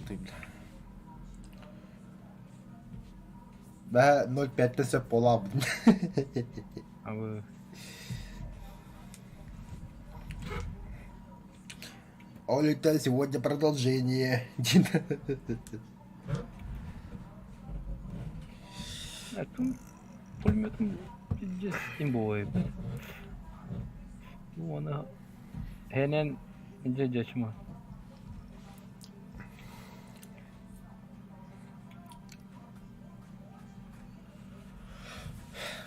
Ты, бля. Бэһэ 0,5-тэн сөп буолаабытын. Абы. Олюта, сегодня продолжение. Пулеметом пиздец имбовый. Уона хэнэн дьэ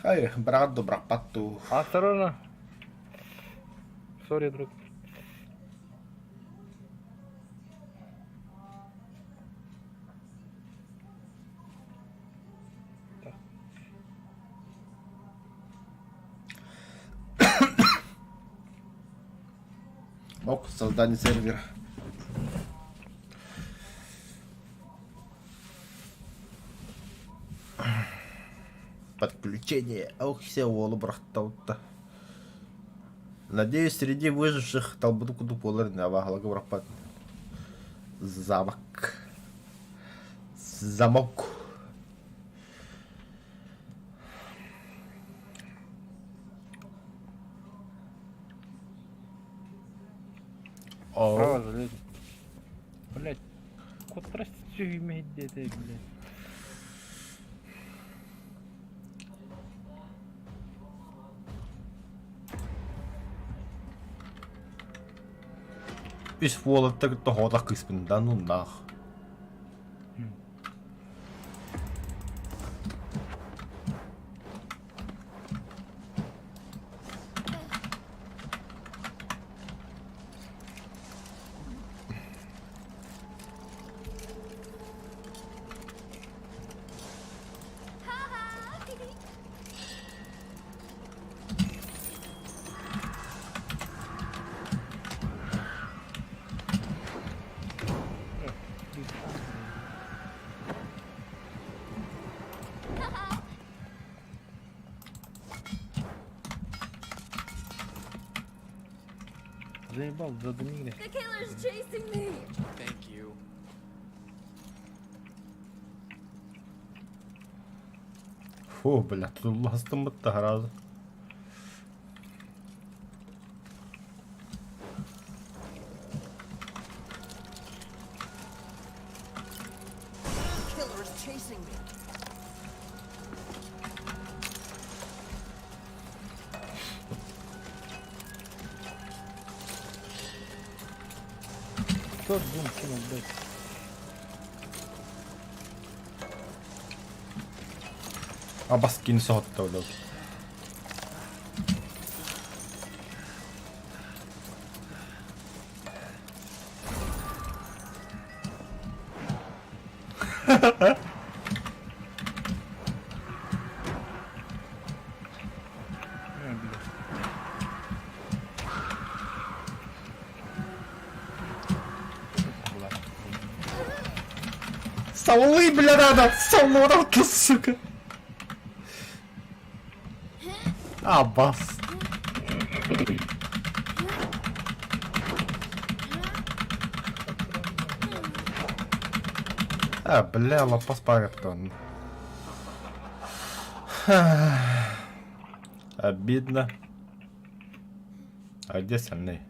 Ай, брат бырахпат дуу. Осторожно. Сори, друг. Ок, создание сервера. Подключение. Ох, все уолу бырахтабытта. Надеюсь, среди выживших талбыты курдук буолар ини абааһыларга бырахпат. Замок. Замок. О. Сразу залезем. Блять, кот диэтэ, блядь. Үс уолаттар кытта хоотох кыыспын да нуннаах. Заебал, задымили. The killer's chasing me. Thank you. Фу, бля, тулластыммыт да сразу. The killer is chasing me. Кто дым кинул, блядь? Абас кини соһутта бля. А, блядь. Стволы, бля, надо! Стволы, сука! Абас. А, бля, лапас пагаттан. Обидно. А где остальные?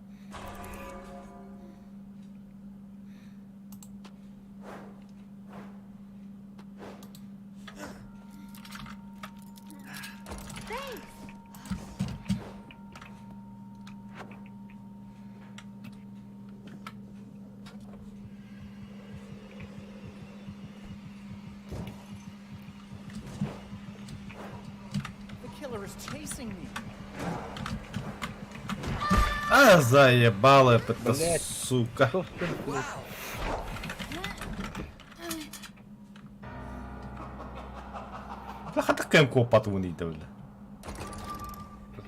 Thanks. The killer is chasing me. А, заебало это, Блядь. сука. Кто в стенку лез? Бля, хата кэм куоппатыбын ыйда, бля.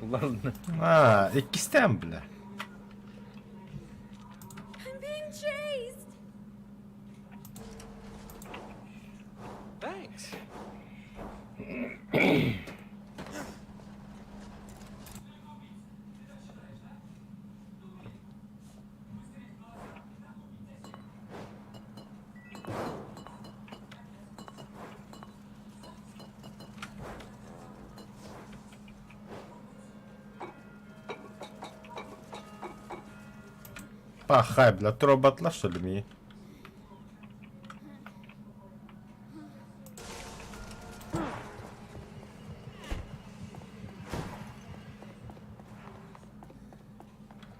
Ладно. А, иккистээн, бля. I'm being chased. Thanks. Пахай, бля, туруорбатылар что ли мии?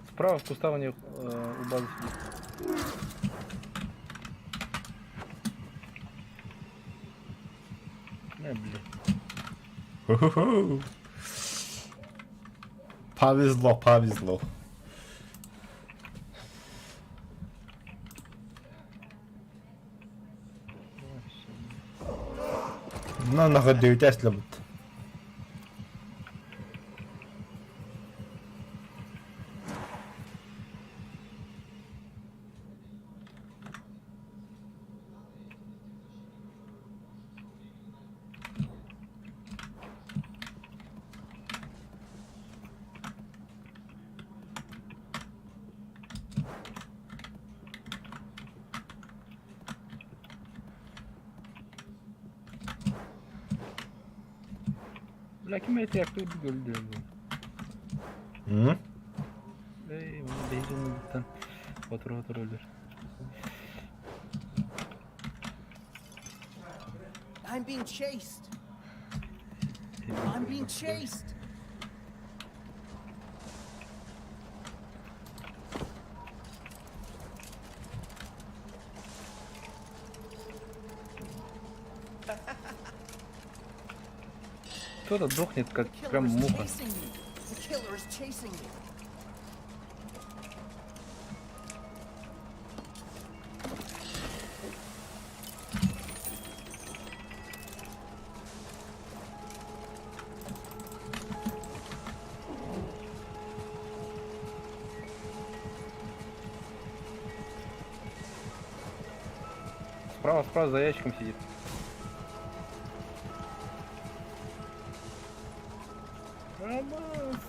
Справа в кустах у них у базы сидит. Не, блядь. Ху-ху-ху. Повезло, повезло. Давай, всё, блядь. На нахуй дөйдәслебит. Бля, ким эти актер өлдү М? Эй, оны бейжін отыр отыр өлөр. I'm being chased. I'm being chased. Кто-то дохнет, как The killer прям is муха. chasing me. The killer is chasing me. Справа, справа за ящиком сидит. Роман,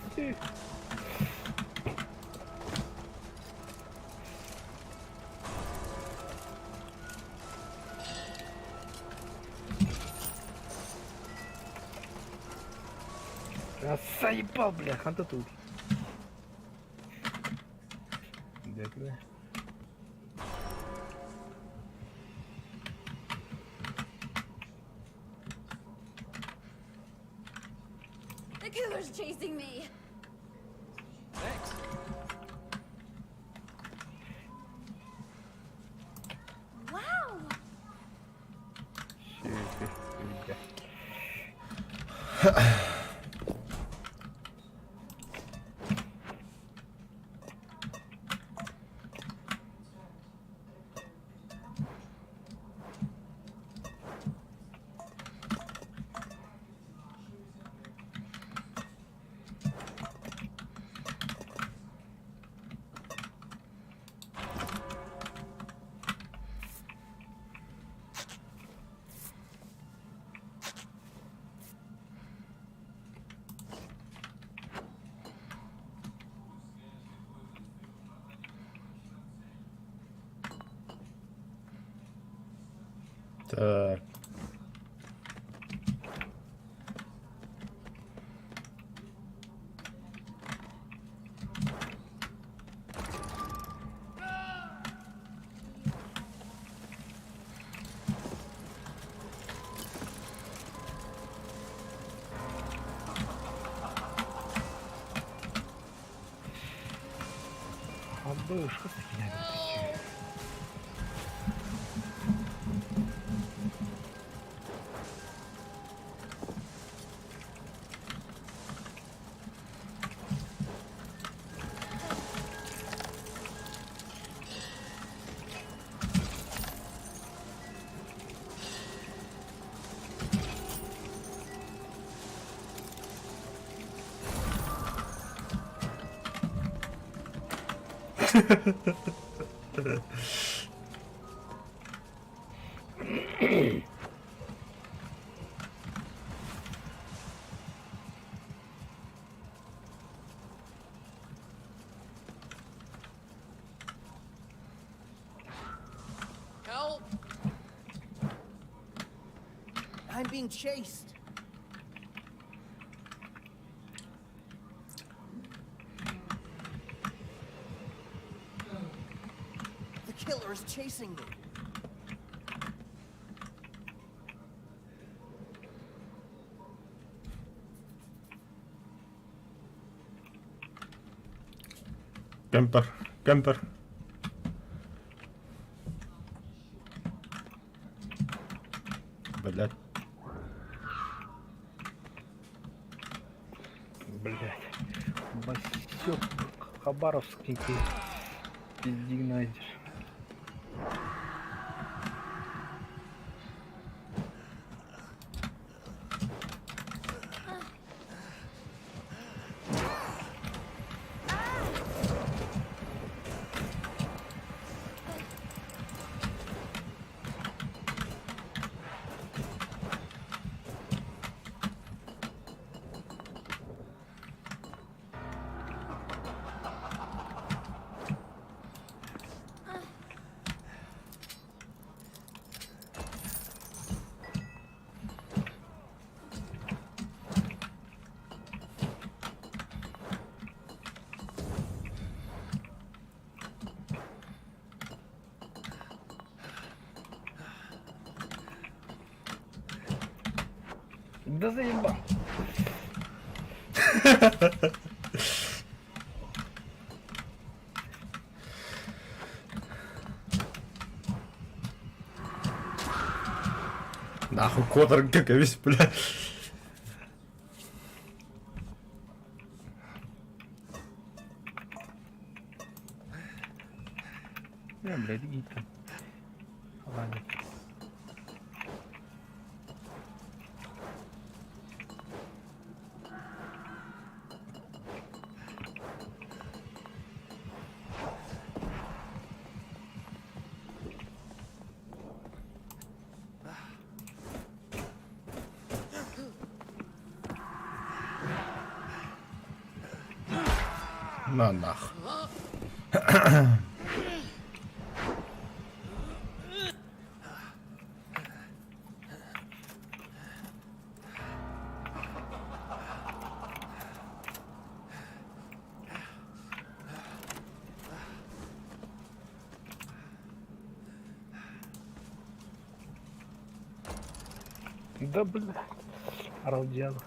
А, заебал, бля, ханта тут. Дякую. The killer's chasing me. Thanks. Wow. Бля. Так. Абышка такие. Help! I'm being chased. killer is chasing me. Кемпер, кемпер. Блять. Блять. Васек Хабаровский пиздигнайзер. Да заебал. Нахуй куотарга кэбис, бля. Не, блядь, иди там. Ладно. На нах. Да, бля. Орал дьявол.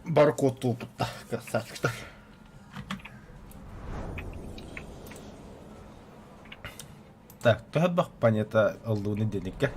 Баркод тупта, красавчик. Так, төһө бах планета ыллыыны диэниккэ?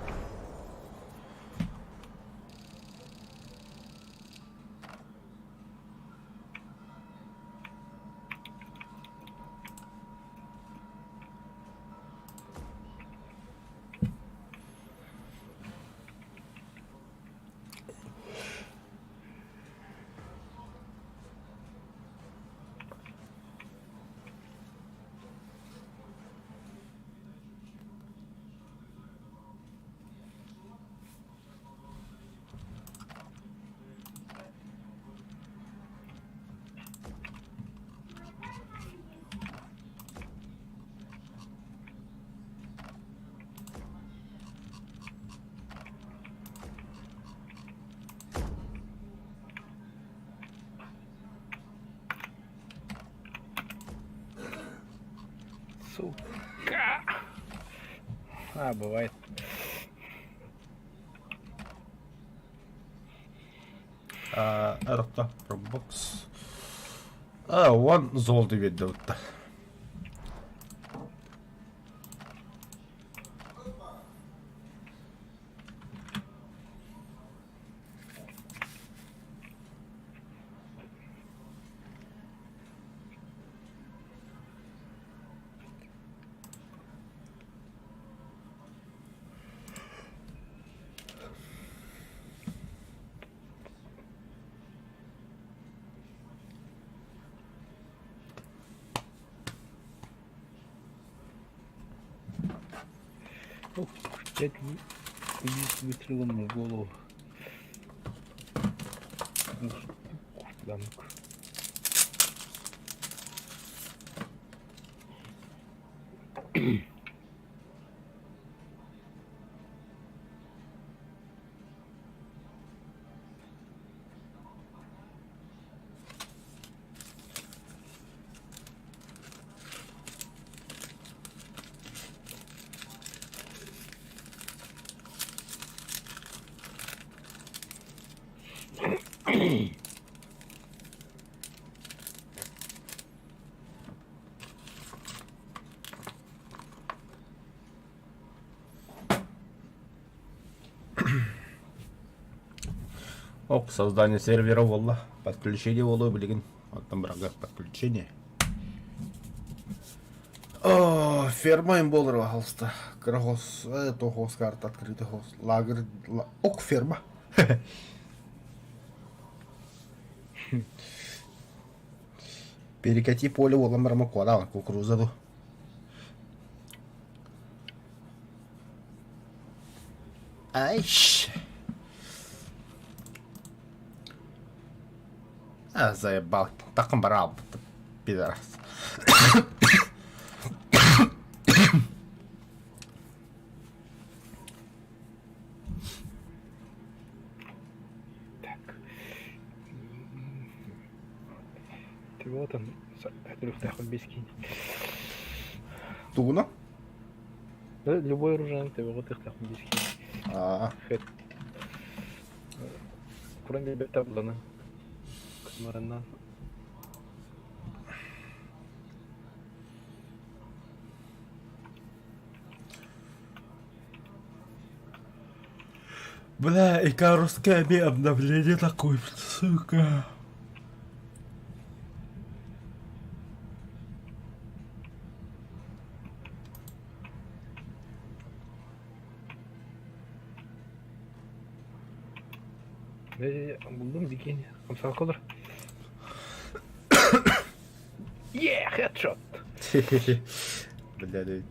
Сука. А, бывает. Эрта Roblox. А, one золото биэрдэ Ух, пять убийств выстрелом в голову. Даннык. Ок, создание сервера буолла. Подключение буолуо билигин. Оттон бырага подключение. О, ферма им буолар пожалуйста. Кыра хос, то хос карта открытый хос. Лагерь, ок, ферма. Перекати поле буолан барама куодаҕа кукуруза ду. Айш. А, заебал. Такын бара пидорас. Так. Ты вот он, трехтахов без кинь. Тугуна? Любой оружие ты вот их там без кинь. Аа. Хэт. Кроме таблана. Кмарана. Бля, икарусское обновление такое, сука. Буллум бикини. Хамсалкалар. Yeah, headshot. Бля, ведь.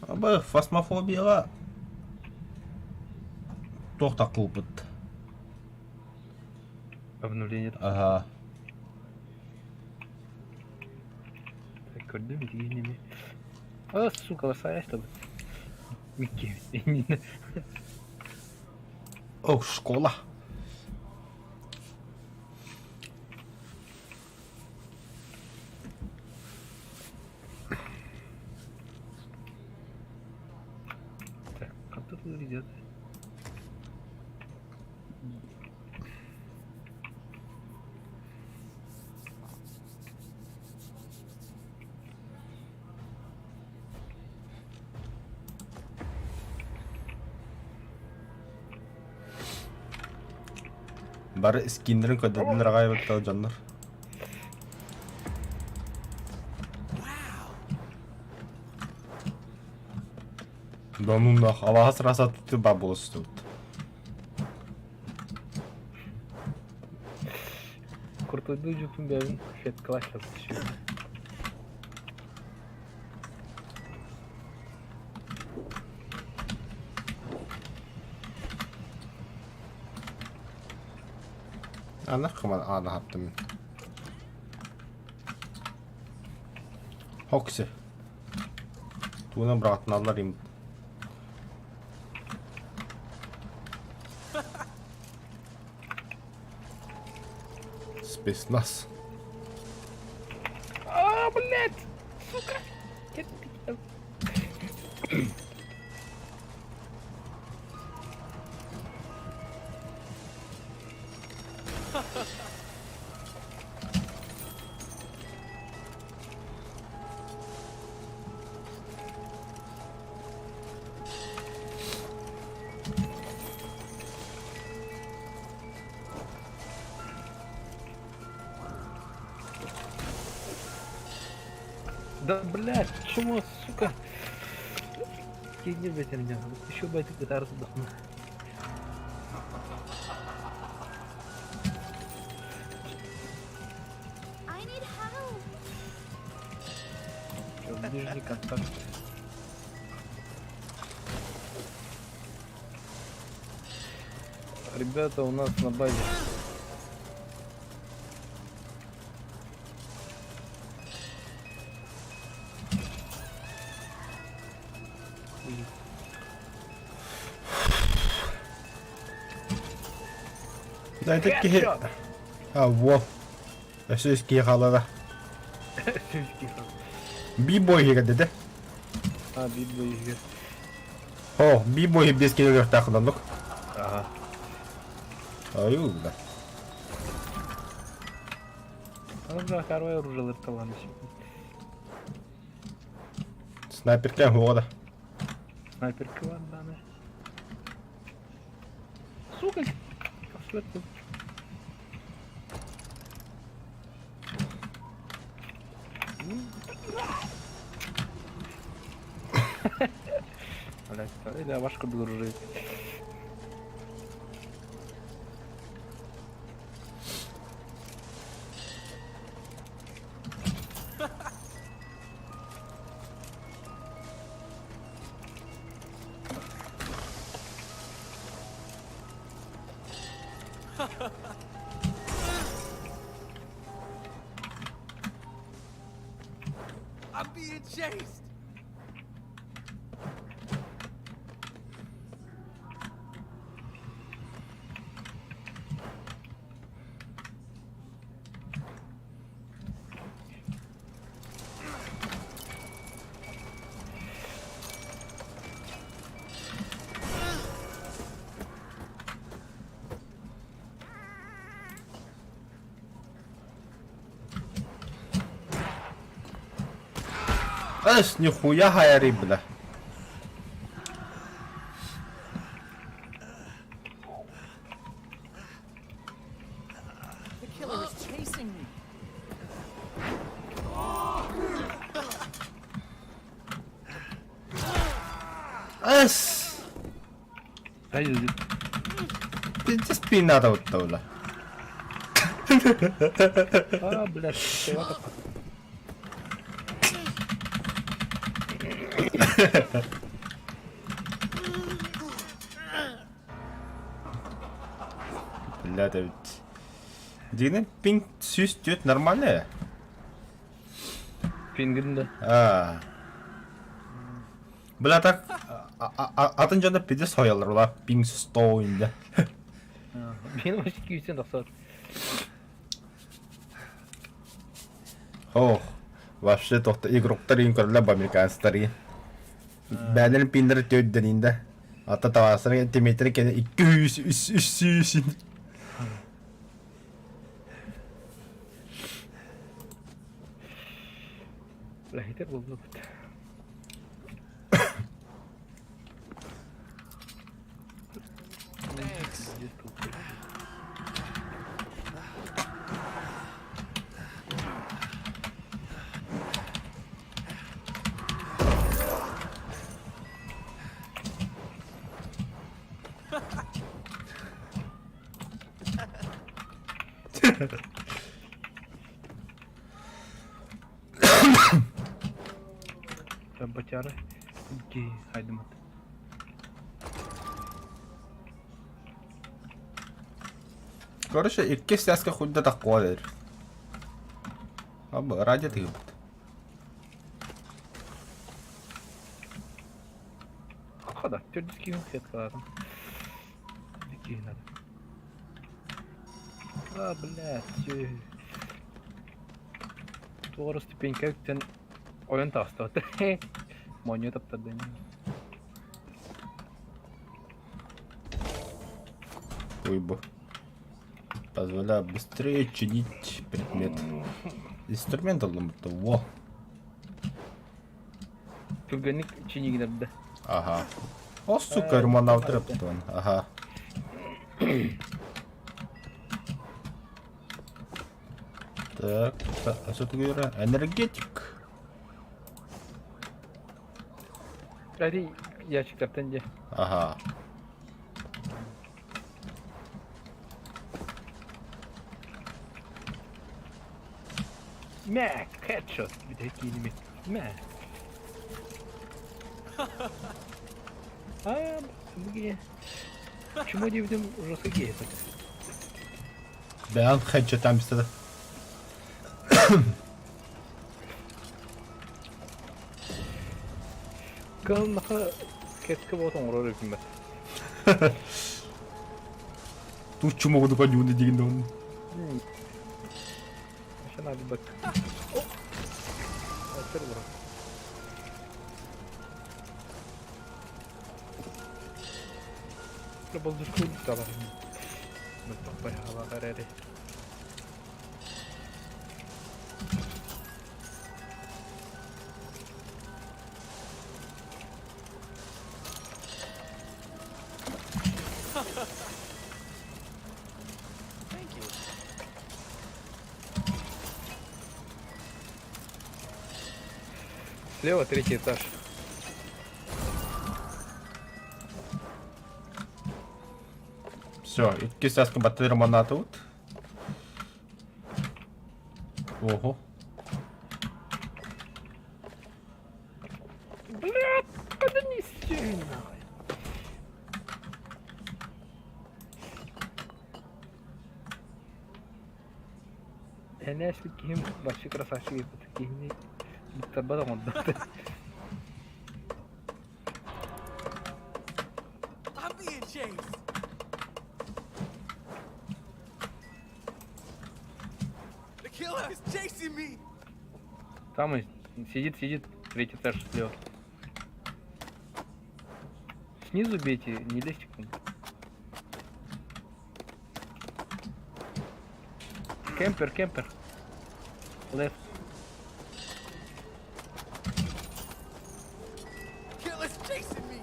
Аба, фасмофобияҕа туох таххылбыт? Обновление. Аһа. Так, көрдүм итигинними. А, сука, лосая, чтобы. Микки. О, школа. Так, а тут идет. Бары скиннерин көрдөрдүлэр аҕай эбит дьоннор. Да ну нах, алаһа сразу ты бабулас тут. Куртуйду жутун бэбин фет класс Ана хыман аана хаптым. Хокси. Туунан быраҕатыналлар им. Спецназ. А, блядь! Сука! Да, блядь, чмо, сука! Кинь, блядь, меня. Еще, блядь, гитару задохну. I need help. Чё, ближний контакт. Ребята, у нас на базе. Да это киһи... А, во. Өссө үс киһи хаалара. Өссө үс киһи хаалла. Би-бой иһигэр дede. А, би-бой иһигэр. О, би-бой без киһи өлүөхтээх оннук. Ага. Аю, да. Аны бра оружие талан Снайперка хуоҕа да. Снайперка бар даҕаны. Сука! Светлый. Блять, или вашка дружит. I'm being chased. Эс, нихуя хайарый, бля. The killer is chasing me. Эс! Пиздец пината вот бля. А, блядь, what the fuck? Бля, это ведь... Дигинэн пинг сүүс түөрт нормально Пингин да. А. Бля, так атын дьоно пиздец хойаллар ула пинг 100 инде. Мин вообще күүстэн тахсар. Ох, вообще тохто игроктар иин көрөлөр бу американецтар иин. Бээлэрин пиннери төрдөн инде. Ата табаасары тимиттери кene 200 300 Үлэһитэ буллубут. Батяра. Ки хайдымат. Короче, иккис сээскэ худда таххуа дэр. Абы радио тыгыбыт. Хода, төрдүс киһин сеткалаатым. Киһи надо. А, блядь. Туора ступенька үктэн ойон таҕыста. Моонньу таптарда ини. Ой, бу. Позволяю быстрее чинить предмет. Инструмент ыллыммыт во. Түргэнник чинигинэрдэ. Ага. О, сука, романавтыр Ага. Так, а что ты говоришь? Энергетик. Әри ящиктартан дьэ. Ага. Мэ, headshot. Бүтэһик кииними. Мэ. А, бу киһи. Чмо диэбитим ужасы киһи этэ. Бэйэҥ хэнчэтэн бистэ да. Кыһаллаха кэскэ буолан оҥорор эбиппин. Ту чумогу дьууну дигин да Надо Thank you. Слева третий этаж. Все, иккис сааска баттыр романатыбыт. Ого. Блядь, куда нести нахуй? Энэспит киһим вообще красавчик эбит. Киһини быктарбат оҥордо. I'm being chased. The killer is chasing me. Там и сидит, сидит, третий этаж слева. Снизу бейте, не лезьте к нему. Camper, camper. Left. Killer's chasing me.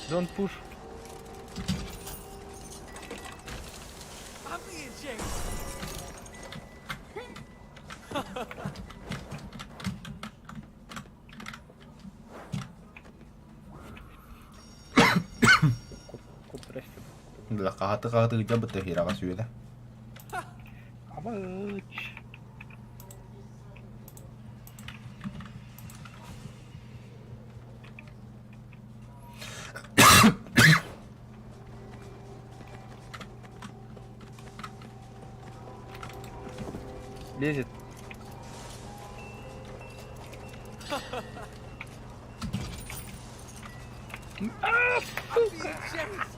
Don't push. I'm being chased. Здрасте. Бля, хаһаты-хаһаты ыдьа бытта хираҕа сүөлэ. Амыч. Лезет. I'm being chased.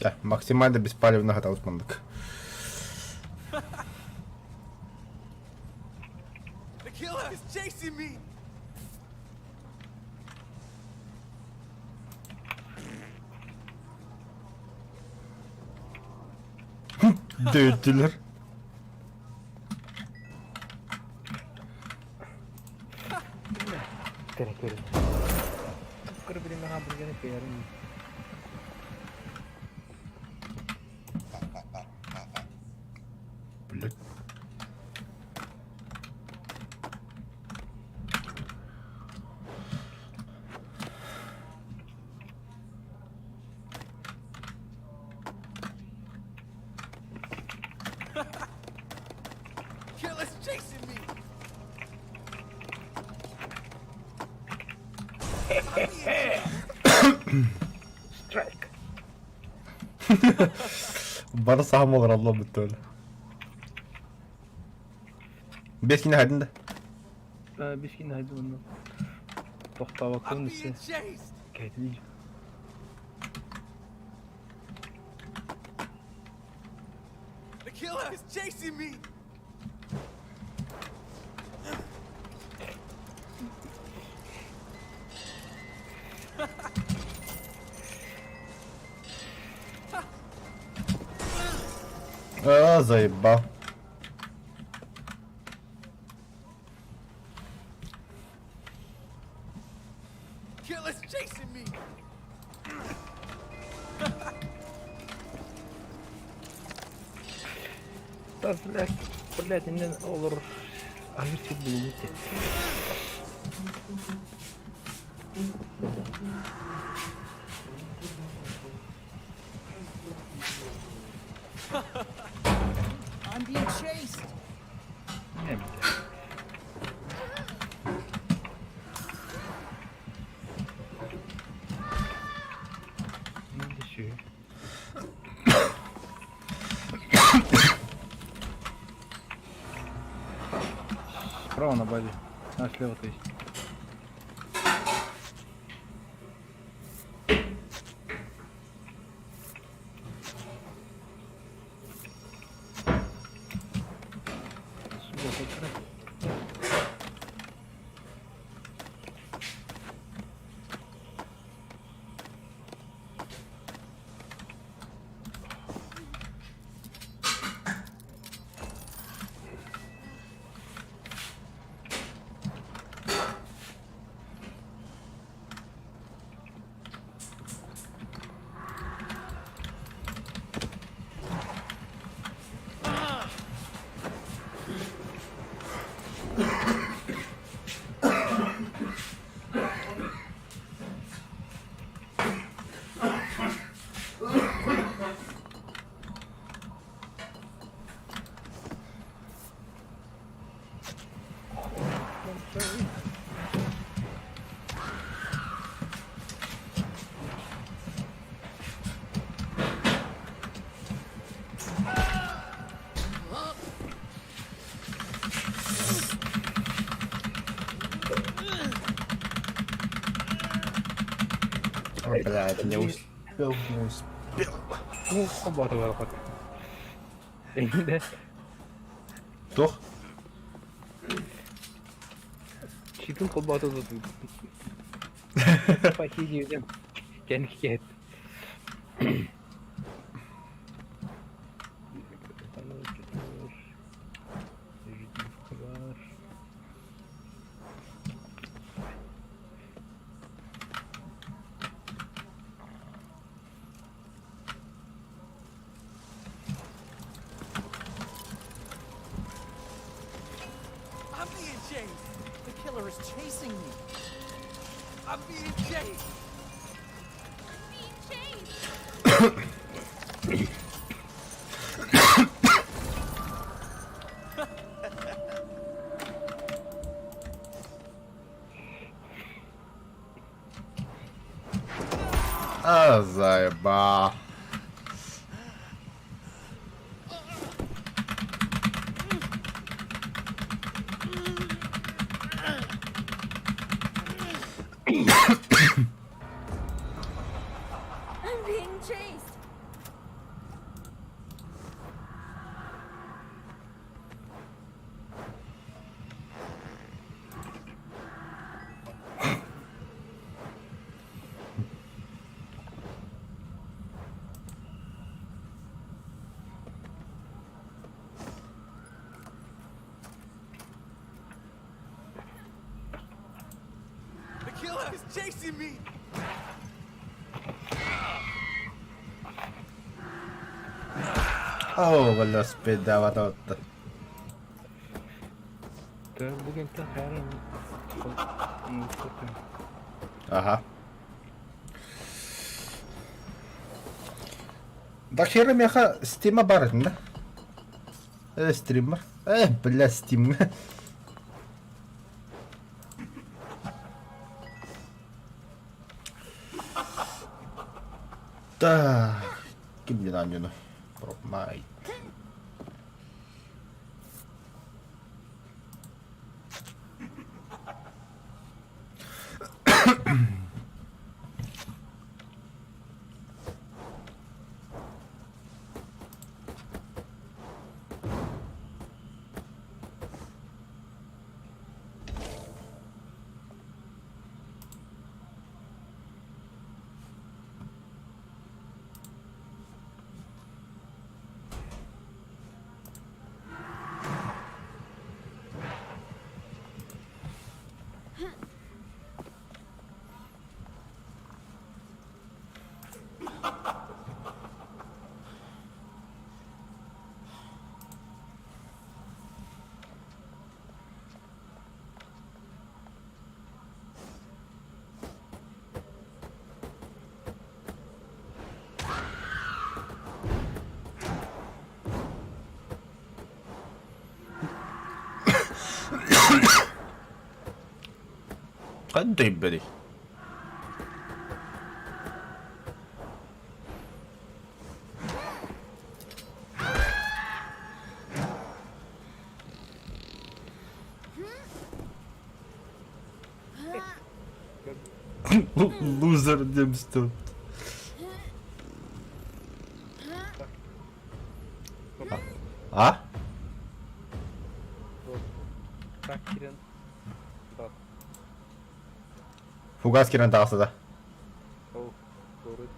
Да, максимально беспалевно хатабыт мандык. The killer is chasing me. Dövdüler. Кэрэ кэрэ. Көр билимэҕэ билгени кэйэрин. Блядь. Killer's chasing me. I'm being chased. Strike. Бары саһам олар Алла бүттө öyle. Бескини хайдын да. Бискин хайды онно. I'm Тохтообоккун being истэ. chased. Кэйтин. The killer is chasing me. А, заебал. Killer's chasing me. Да, блядь, блядь, иннин олор. Аһыр сир булумут. I'm being chased. Э, блядь. Справа на базе. А, слева, то есть. Сука, как Ой, блядь, не успел, не успел. Ну, хоботу хот. Туох? Читин холботу тут. Похитили. Кенхет. I'm being chased. The killer is chasing me. I'm being chased. I'm being chased. А, заеба. I'm being chased. The killer is chasing me. Оо, бля, спидават. Аха. Дохера меха стима бар да? Стример. Бля, стим. Так, ким не нанюну? Пропмай. Қандай Лузер демстер. А? Так кирен. Фугас кирен таҕыста да. Ол doğru.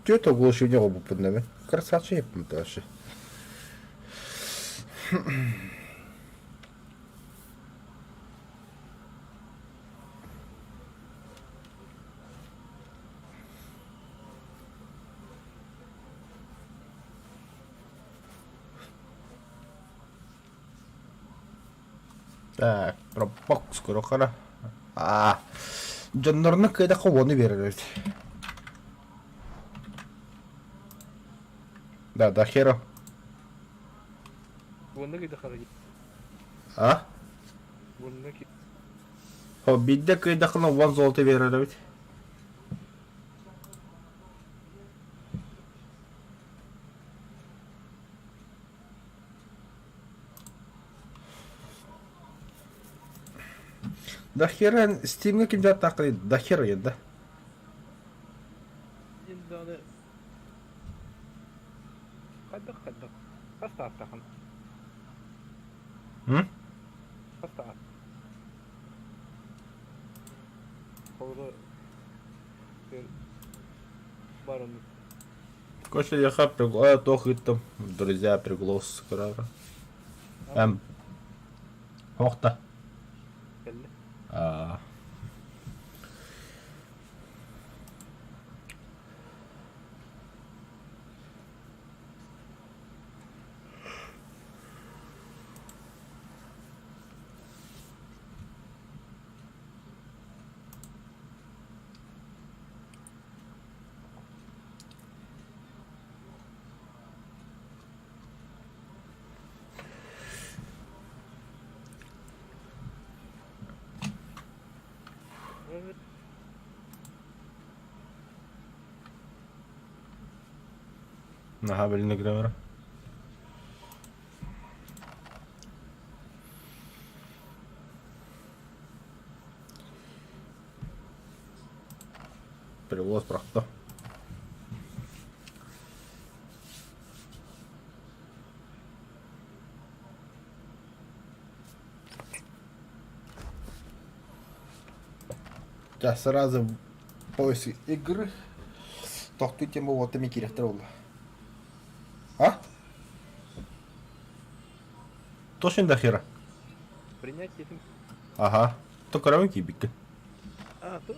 Түөрт оглушение оҕобуппун да мин. Красавчик эппин вообще. Так, Dropbox көрөхөрө. Аа, дьоннорно кыайдахха уону биэрэр эбит. Да, да херо. Уонна кыйдахара А? Уонна ки Хо, биирдэ кыайдаххына уон золото биэрэр эбит. Да хера Steam'ҥэ ким дьааттааххыный? Да хера диэн да. Диэн даҕаны хайдах хайдах хас тааттахан М? хас таат Холобура бар оннук Короче, я пригла, туох ыыттым. Друзья, приглас көрөөрү. Эм, Охта. Кэллэ. Аа. Наһаа билинэ граммара. Перевоз бырахта. Сейчас сразу поиск игры. Тохтуу тема вот ими кириэхтэр буолла. А? Точно до хера. Принять этим. Ага. То көрөбүн киирбиккин. А, то...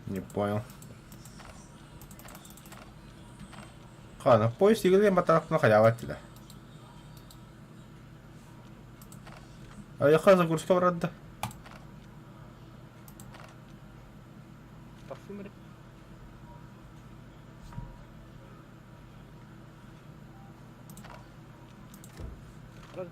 Не понял. Хана, поиск игры матарахпына хайаабат этилэр. Айаха загрузка барарда. Тахсым эрэ. Раз.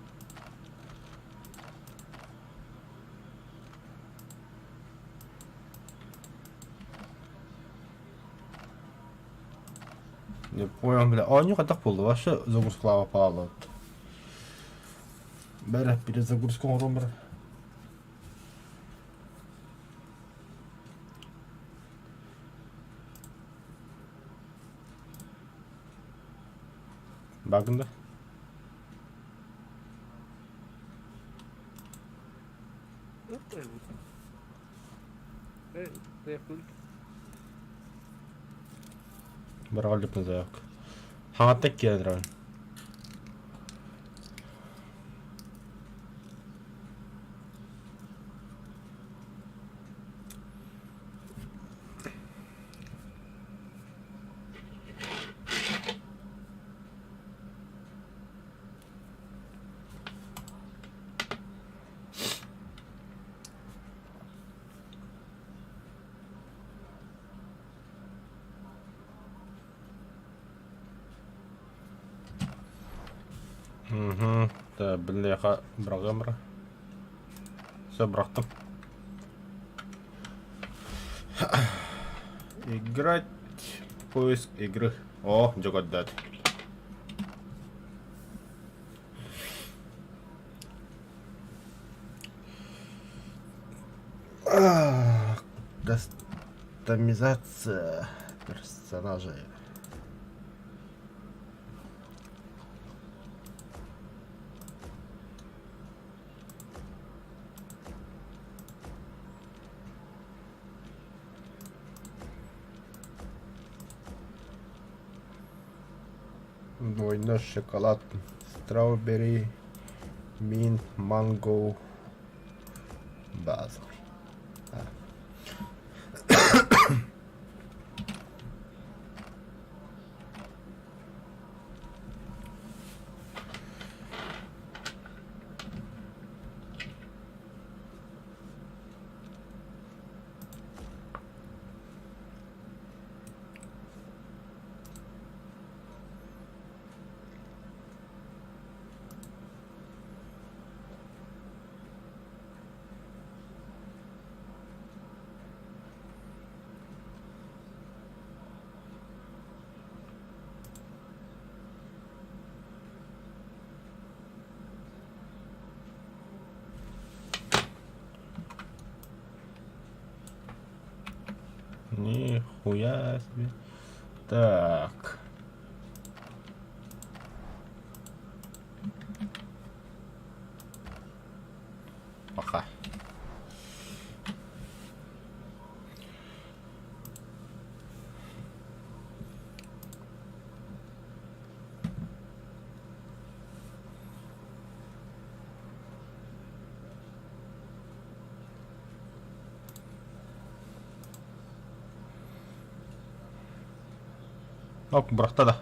Не понял, бля. Оонньуу хайдах буолла? Вообще загрузкалаабат паалабыт. Бэрэ, перезагрузка оҥорон баран. Багын да? Бараҕалдьыппын заявка. Хаҥаттан киирэн эрэбин. Угу. Да, бляха, браҕыам Все, бырахтым. Играть. Поиск игры. О, дьэ көрдөөт. Кастомизация персонажей. Двойной шоколад, strawberry, mint, mango, базовый. Нихуя себе. Так. Пока. Оп, бырахта да.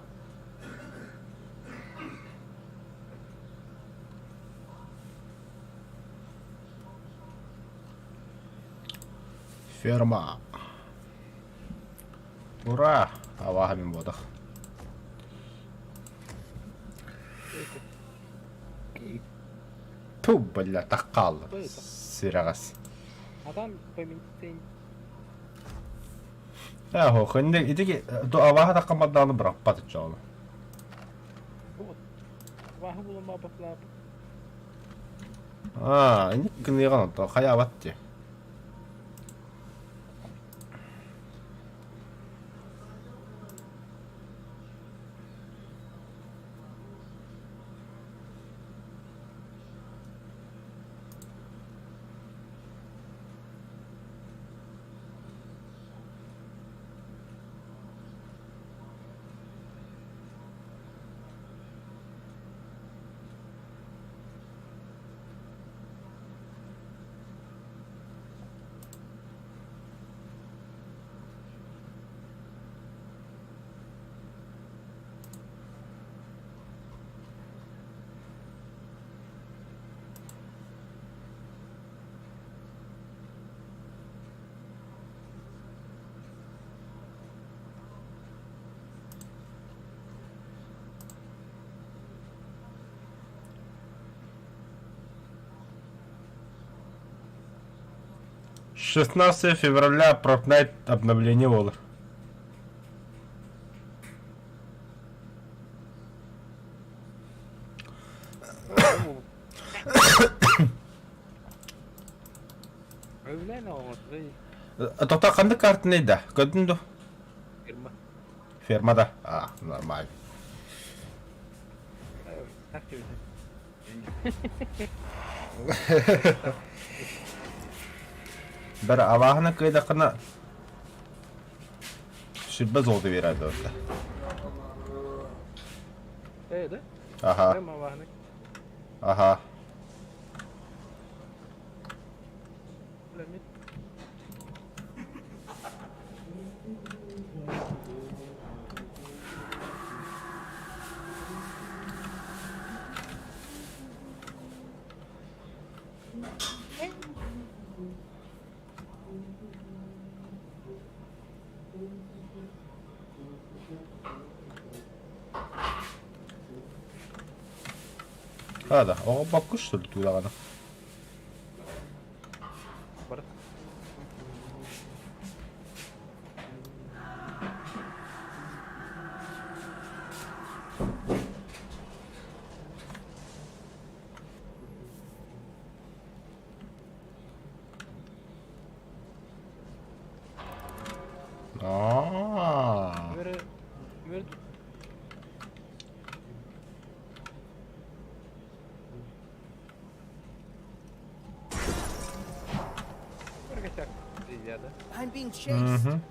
Ферма. Ура! Абааһы мин буотах. Ту, бля, так хаалла. Сирэҕэс. А там поменять Ээ, хөннө ити абааһы таххан даҕаны бырахпат оччоҕуна. Вот. Абааһы булан баабатлаап. Аа, инник гыныаҕын онтон хайаабат дии. 16 февраля Fortnite обновление буолар. Тота ханнык картинай да? Көрдүн ду? Ферма. Ферма да? А, нормально. Так тебе. Бер абааһына кыайдаххына сүрбэ золото биэрэр да. Э, да? Аха. Прямо абааһына. Аха. Да, оҕо баккы что ли туудаҕына? Бар. Аа. Үөрэ үөрэ I'm being chased. Мгм.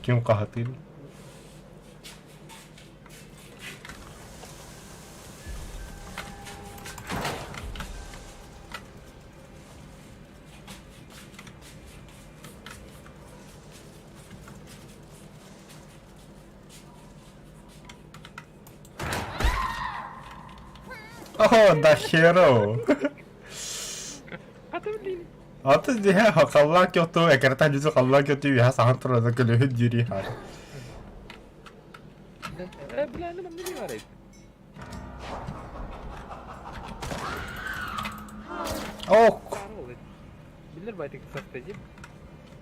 Ким хаһытыыр? О, да херово! Аты диһэ халлаан киоту экэртэн дьүзү халлаан киоту үһэ саһан турар көлөһүн дьири хаар. Ок!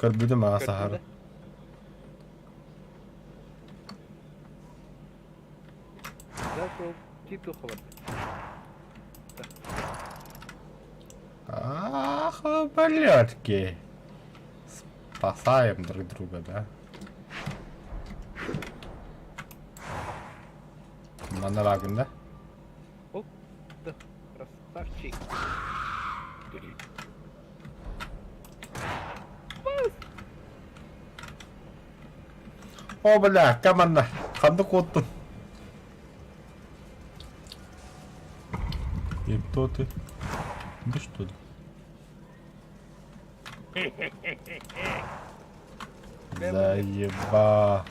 Көрбүтүм аа саһар. Ах, блядки. Спасаем друг друга, да? Манна баагын да? Оп, да, красавчик. О, бля, команда. Ханнык куоттун? И кто ты? Да что ли? Заеба.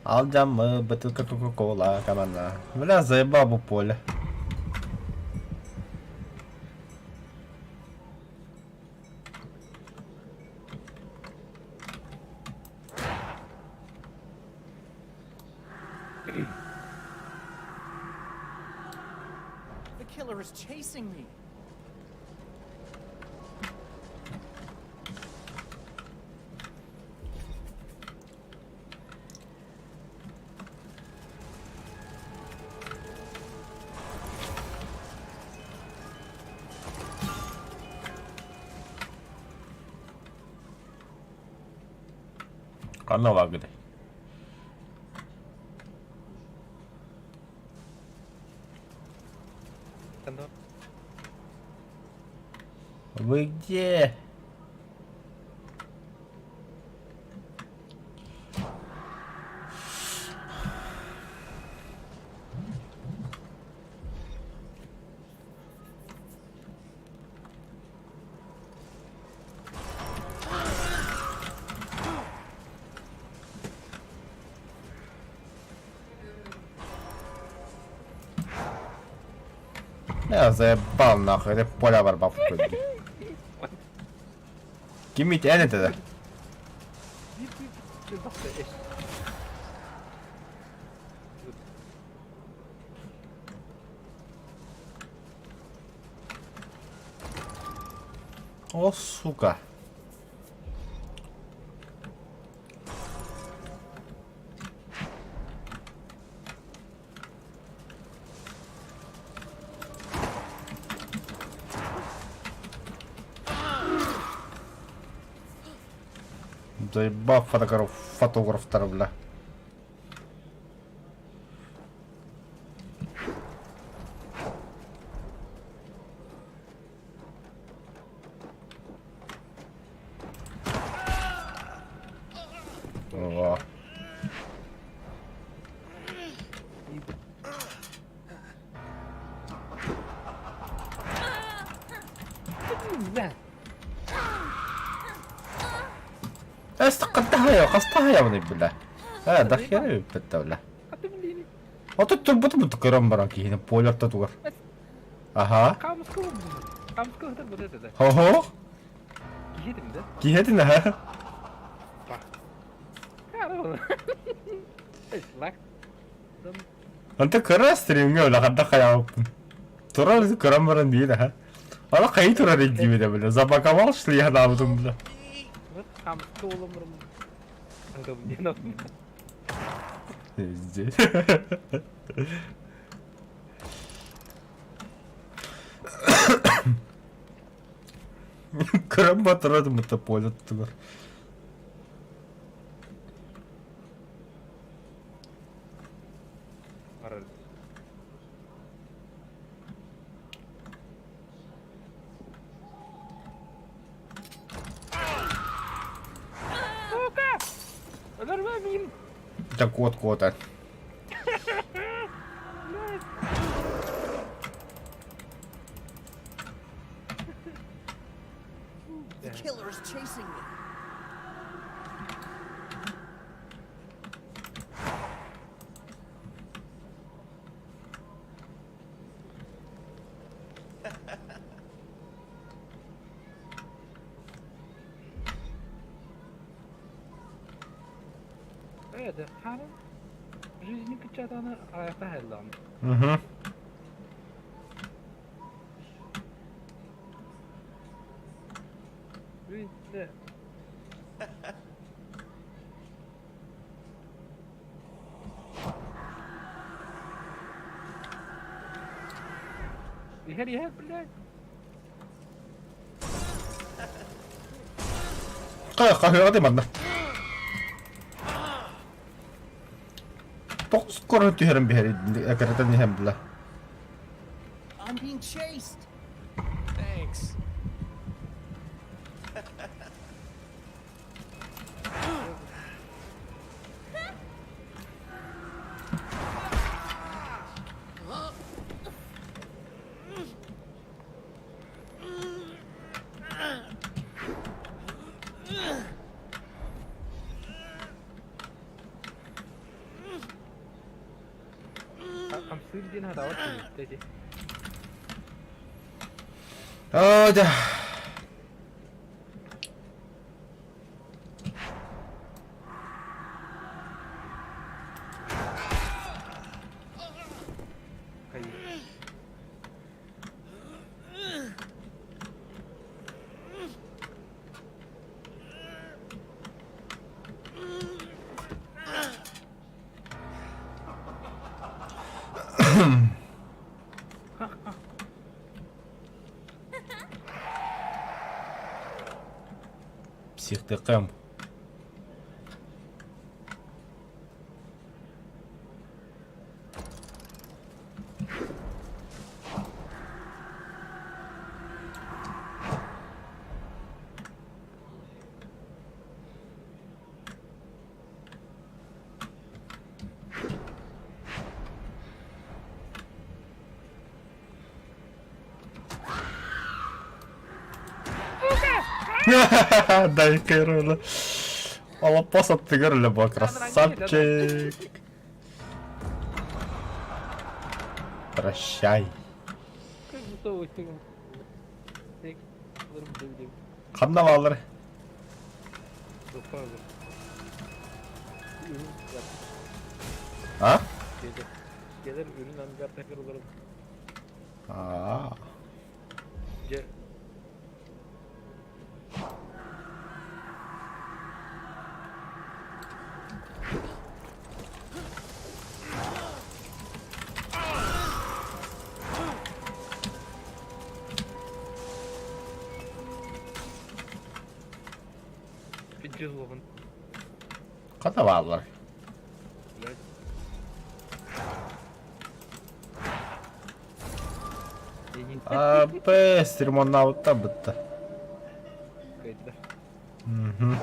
Алдьаммыт бытыылка Кока-Кола команда. Бля, заебал бу поле. The killer is chasing me. Ханна вагыдай? Вы где? Я заебал нахуй, это поля барбав Ким эн этэ? О, сука. Заебал фотограф, фотографтар, бля. О. Эс, хастаһайабын бile. Э, дахера бүппэттэ бile. Ото турбут бут көрөн баран киһини полярта тугар. Аха. Хо-хо. Киһитин аха. Онто кыра стримҥэ үлэхэрдэ хайаабыппын. Турар көрөн баран биир аха. Ала хайы турар илдьибитэ бile. Забаковал шли ханаабытым бile. Здесь. Көрөн батырар мыта поле тугар. Дьэ куот куотар. The killer is chasing me. Угу. Хаһыаҕа манна. Тоҕус корон түһэрин биһэр экэрэтэн иһэн била. I'm being chased. Thanks. Оо, дьэ. Психтыкым. Дай Кирилл. Олоппос аттыгар үлэ бу красавчик. Прощай. Ханна баалар? А? Аа. Хата бааллар. Апэ, стримоннаабыттар бытта. Мгм.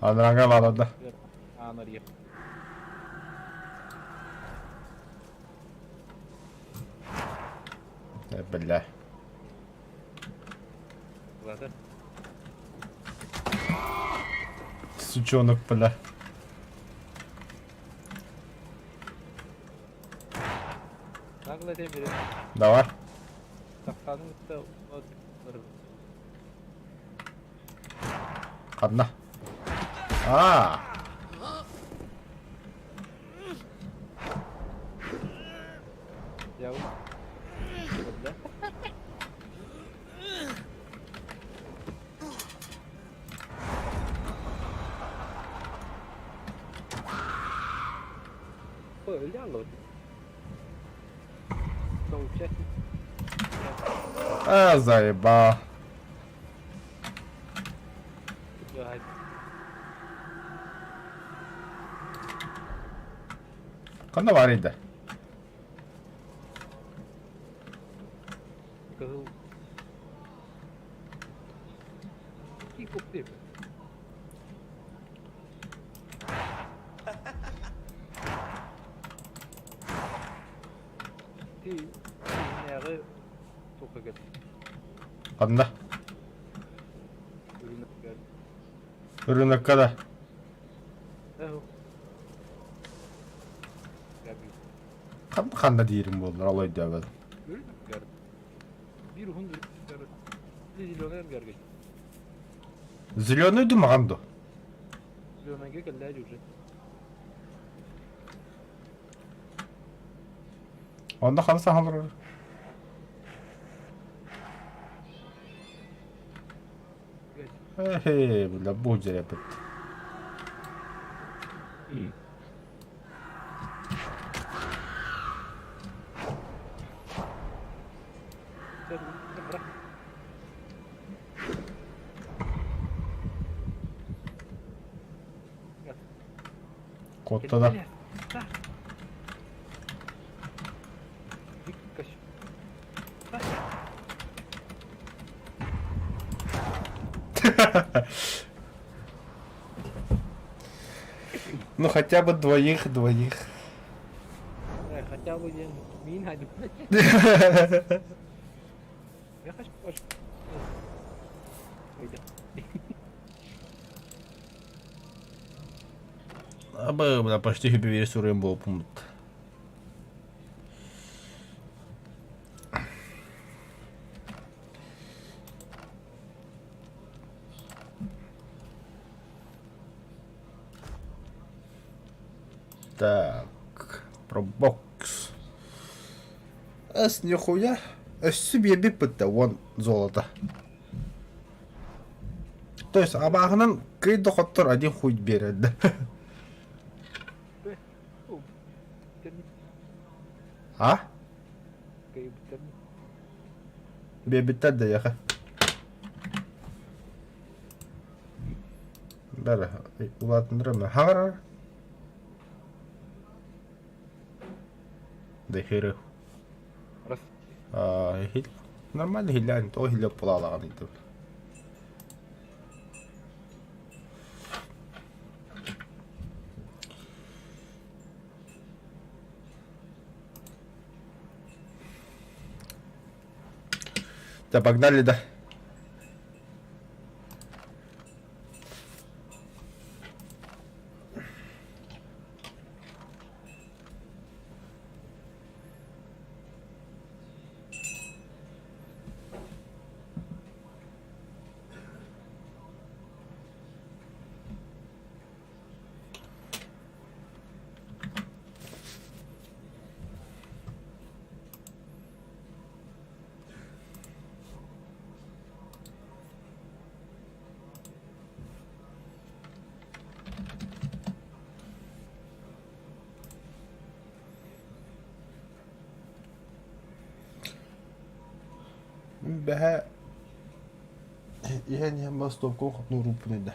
Анарааҥҥа бааллар. Аан арыйар. Бля. Ладно. Сучонок, бля. Давай. Ханна? Аа! А, заебал. Ханна баар да? Ханна? Рынокка да. Ханна диирим буоллар, ол өйдөөбөтүм. Зеленый ду маҕан ду? Зеленыйга кэллээ уже. Онно ханна саҥалар? Эхе, бля, бу дьэрэпит. Куотта да. Ну хотя бы двоих, двоих. Хотя бы мин Абы, бля, почти хиппи суруйум буолпуммут. Так, пробокс. Эс нихуя. Өссө биэрбиппит да уон золото. То есть абааһынан кый доходтор один хуй биэрэр да. А? Биэрбиттэр да яха. Бәрі улаатыннарым хаҕарар. Да херы. Нормально хиллян, то хилля пулалаҕан ыйтым. Да погнали, да. Бэһэ иһэн иһэн бастовка хотнууруппун этэ.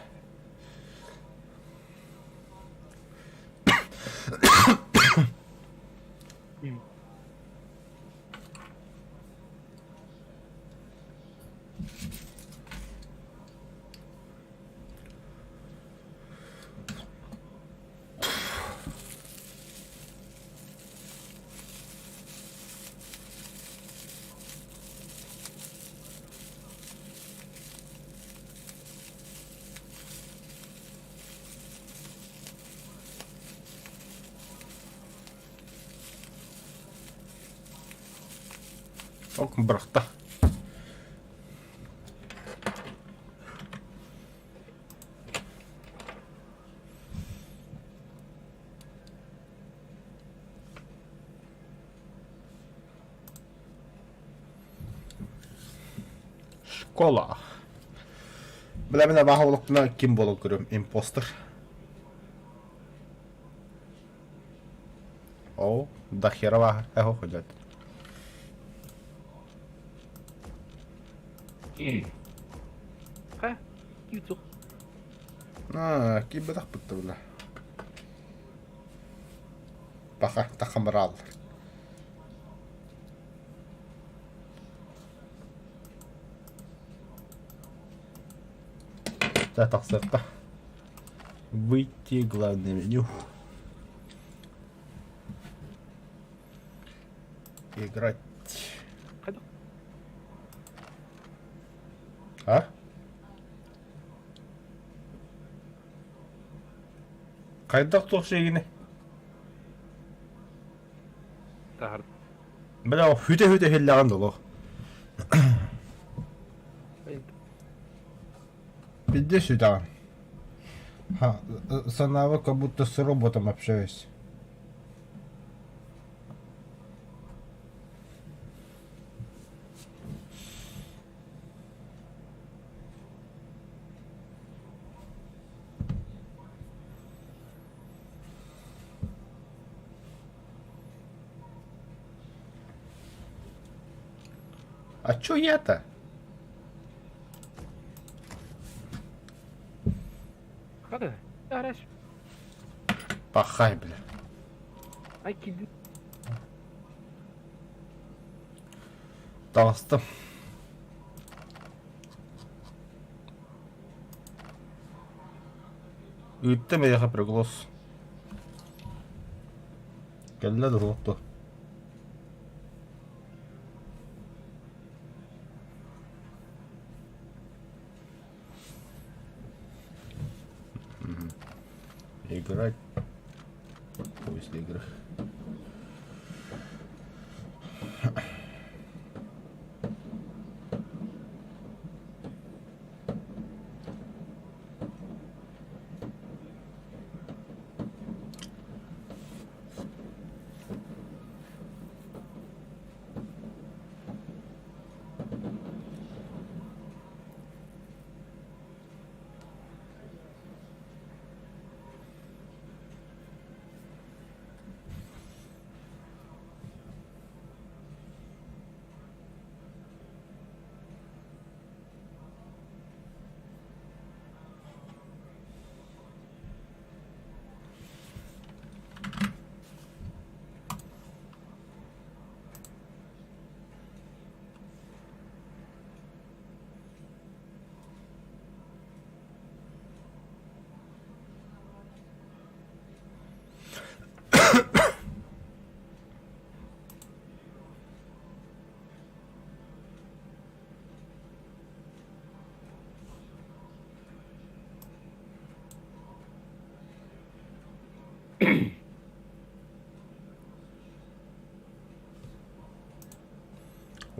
Ок, бырахта. Школа. Бля, мин абааһы олохпуна ким буолан көрүөм? Импостер. О, до хера абааһы. Эхо, ходят. Ха, киир А, киирбэтэх бытта бля. Паха, тахамрааллар. Дьэ тахсыахха. Выйти главное меню. Играть. А? Хайдах туох сиэгиний? Таһар. Бля, хүтэ-хүтэ иһиллэҕин дулу. Иди сюда. Ха, санаабы как будто с роботом общаюсь. А чё я-то? Хата, араш. Пахай, бля. Ай киирдин. Таҕыстым. Ыыттым эйиэхэ приглас. Кэллэ да суох дуо? Играть. Поиск игры.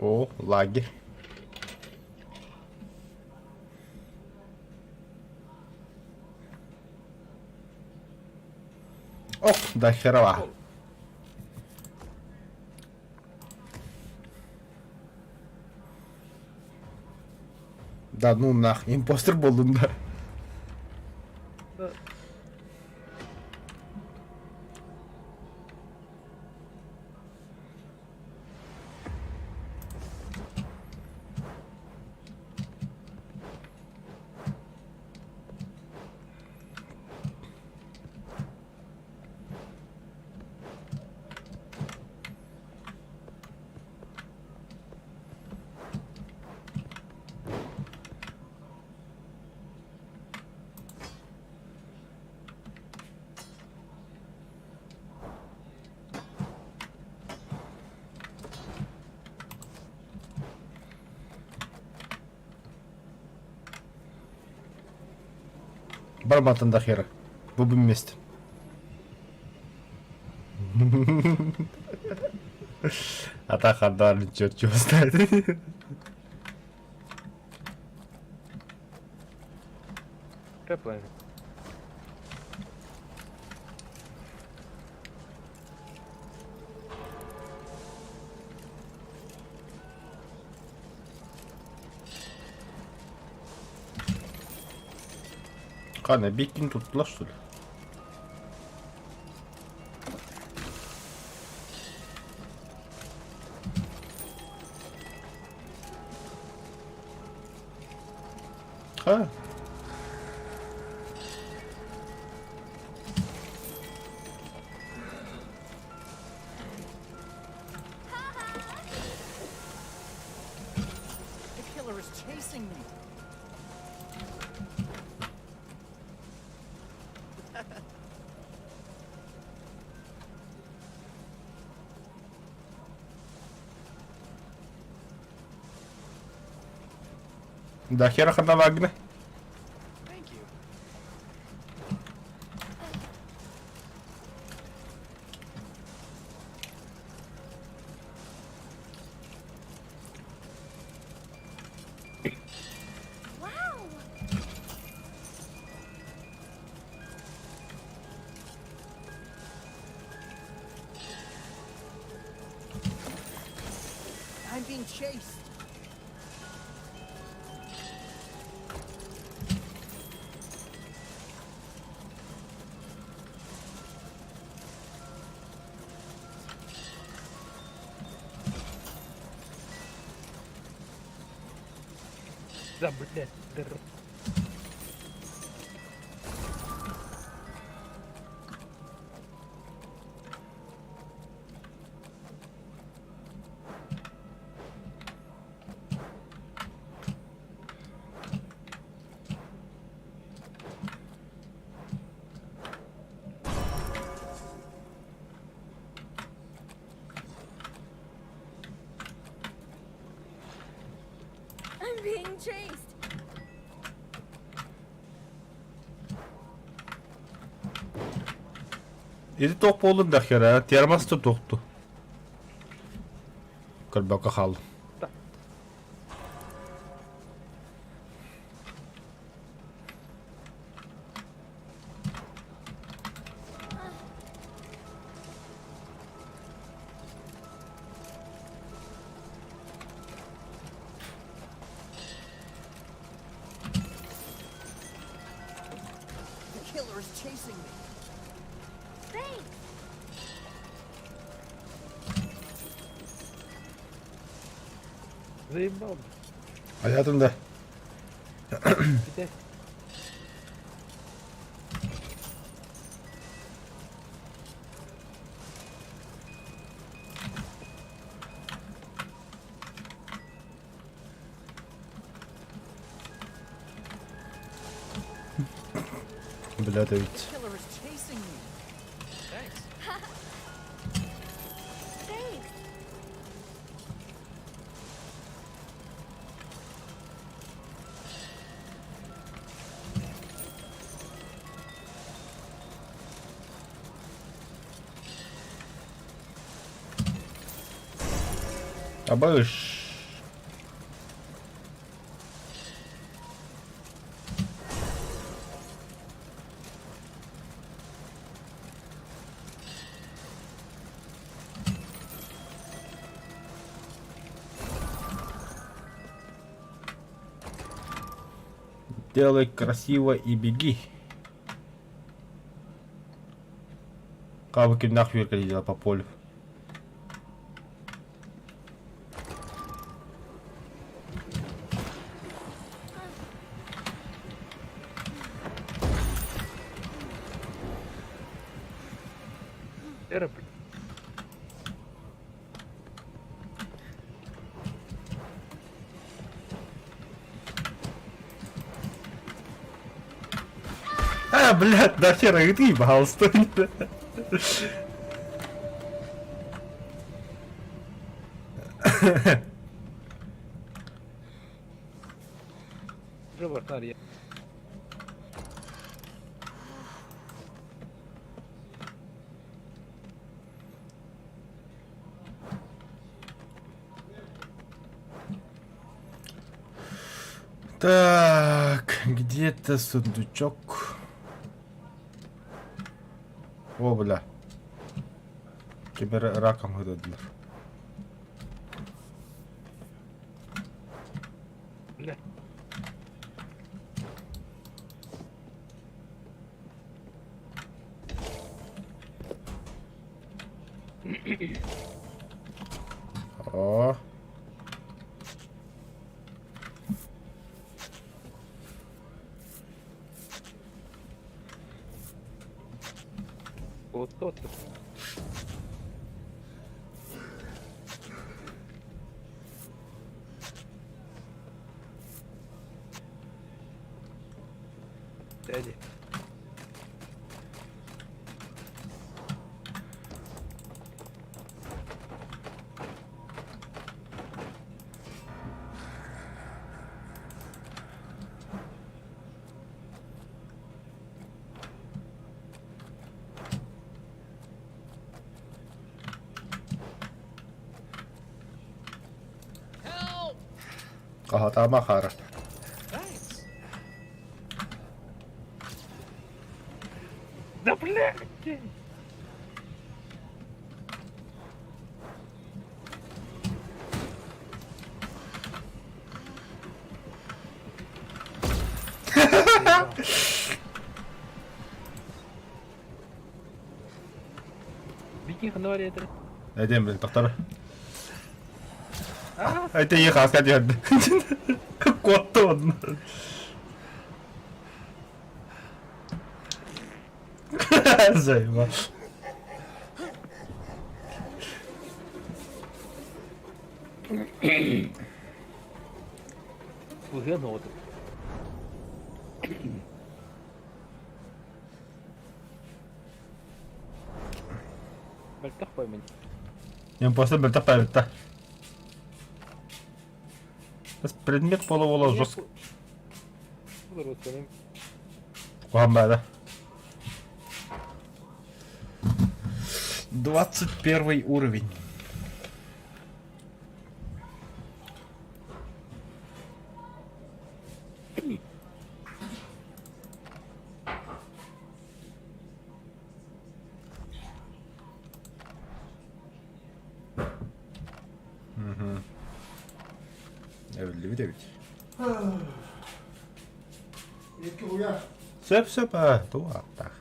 О, лагерь. Ох, да херова. Да ну нах, импостер буоллум да. Да. Барбатын да хера. Бу вместе. А так хардаар черт его знает. Теплая. Қане, бекин туттулар, что ли? Ха. The killer is chasing me. Да хера хана Вагна. Thank you. Wow! I'm being chased. Да, блядь, дыр. I'm being chased. Ити туох буоллун да хера, термос тохту. Көрбөккө хааллым. The killer is chasing me. Thanks. Заебал. Айатын да. Блядь. Блядь, The ведь. killer is chasing me. Thanks. Thanks. Абыш. Делай красиво и беги. Кабыки нахуй дела по полю. Эра, блядь. А, блядь, да хера, ты ебался. Уже вратарь, я. Так, где-то сундучок. О, бля. Кибер раком выдадылар. Бля. О. Вот тот. Дядя. Help! Хаһатаама хаара. Thanks. Да блядь! Бикин ханна бар этер. Эдем бил тохтор. Это их хаска диэн. Куотта онно. Займа. Быһыан оҕото. Мөлтөх поймын. Импостер мөлтөх паабытта. Предмет буола-буола жестко куһаҕан баада. 21 уровень. Угу. Эбиллибит эбит. Сөп сөп аа тугу ааттаах.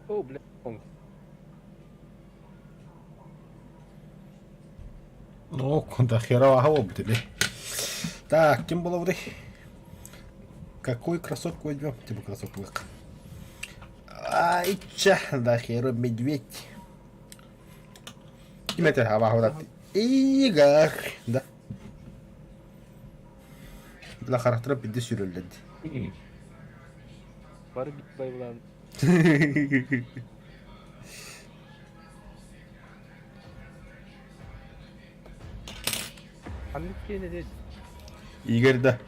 О, бля, он. Ну, до хера буолбут ини. Так, ким буолабытый? Какой кроссовку возьмем? Типа кроссовку. Ай, ча, да херу медведь. Ким этэр абааһылар Игорь, да. Бля харахтара пиздец сүүрэллэр дии. Бары бит байбылаан. Ханнык киэнэ дед? Игорь да.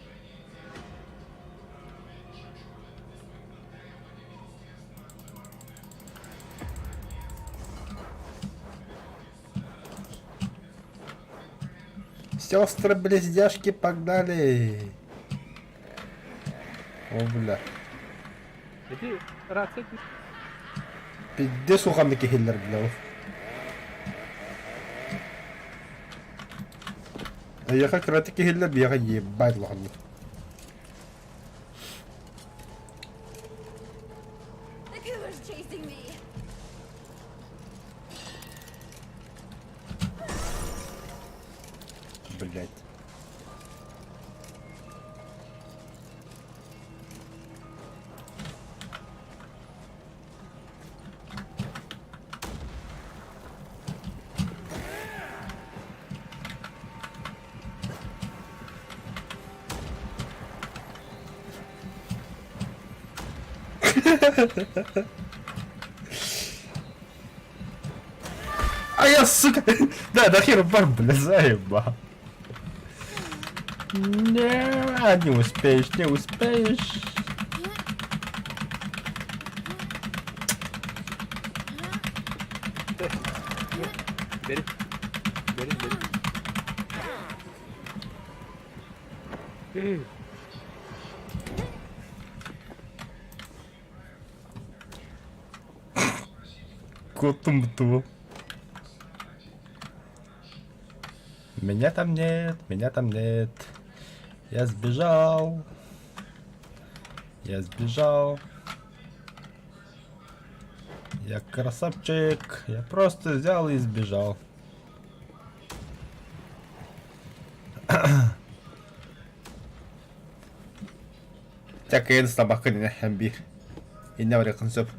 Сестры близняшки погнали. О, бля. Эти рация Пиздец улаханнык иһиллэр, бля. Эйиэхэ кыратык иһиллэр, биһиэхэ ебать улаханнык. The killer's chasing me. Блять. А я, сука! Да, да хер бар, бля, заебал. Не, не успеешь, не успеешь. Бери. Бери, бери. Котум ту. Меня там нет, меня там нет. Я сбежал. Я сбежал. Я красавчик. Я просто взял и сбежал. Чакайын слабакын ин биир. Инне барыаххын сөп.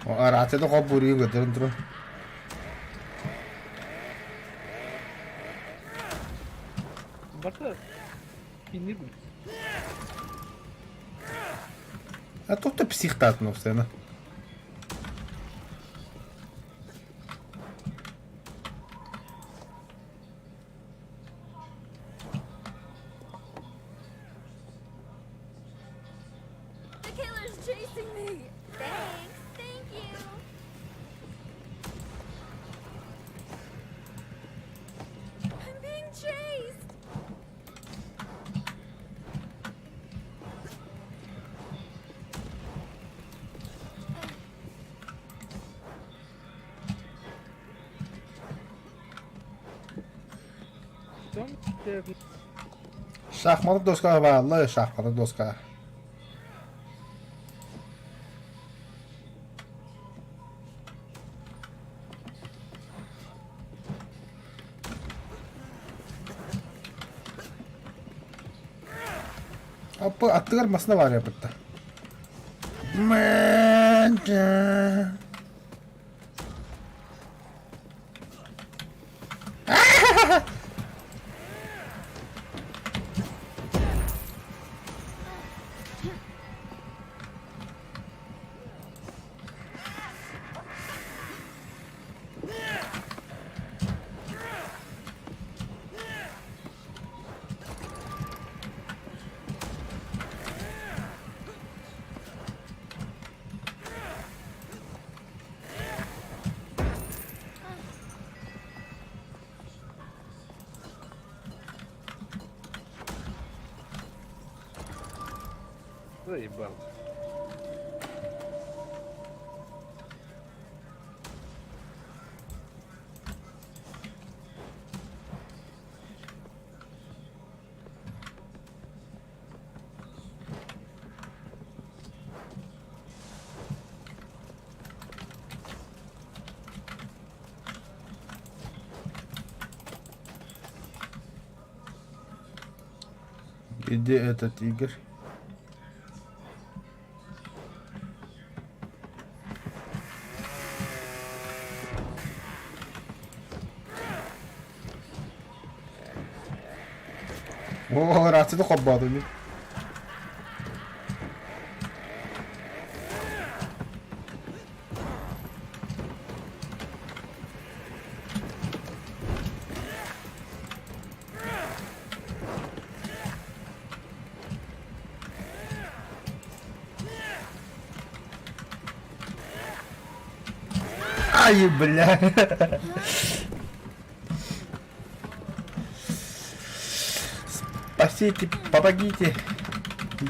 Рацияны холбууруйун көрдөрөн туран. Барта иннир А тут ты психтаатын постоянно. The killer's chasing me. Thanks. Thank you. I'm being chased. Шахматы доска баалла, шахматы доска. Аппы аттыгар масына бар бытта. Заебал. Где этот Игорь? О, рацияны холбоотум мин. Ай, бля. Спасите, помогите.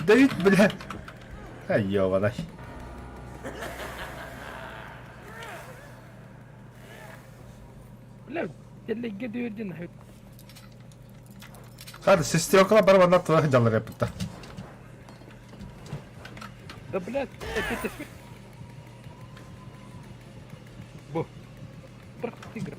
Давид, бля. Ай, ёбаный. Бля, тэллэйгэ дүөрдүн Хады, сестренкалар бар манна тула сылдьаллар эппиттэр. Да блядь, опять Бу. Бырах тигр.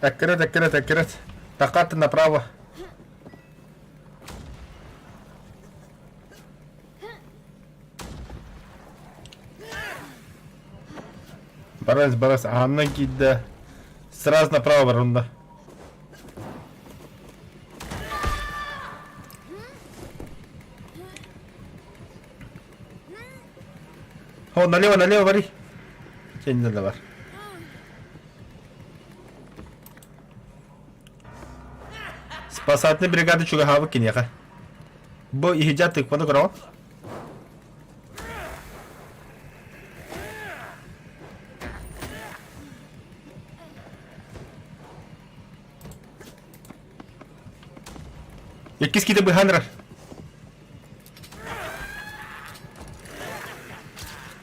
Эккирет, эккирет, эккирет. Такат направо. Барас, барас, аһаннан киирдэ. Сразу направо барында. О, налево, налево, бери. Сенде да бар. Спасательный бригада чугаһаабыт киниэхэ. Бу иһдьэ тыкваны көрөҕүн? Иккис киһи быһан эрэр.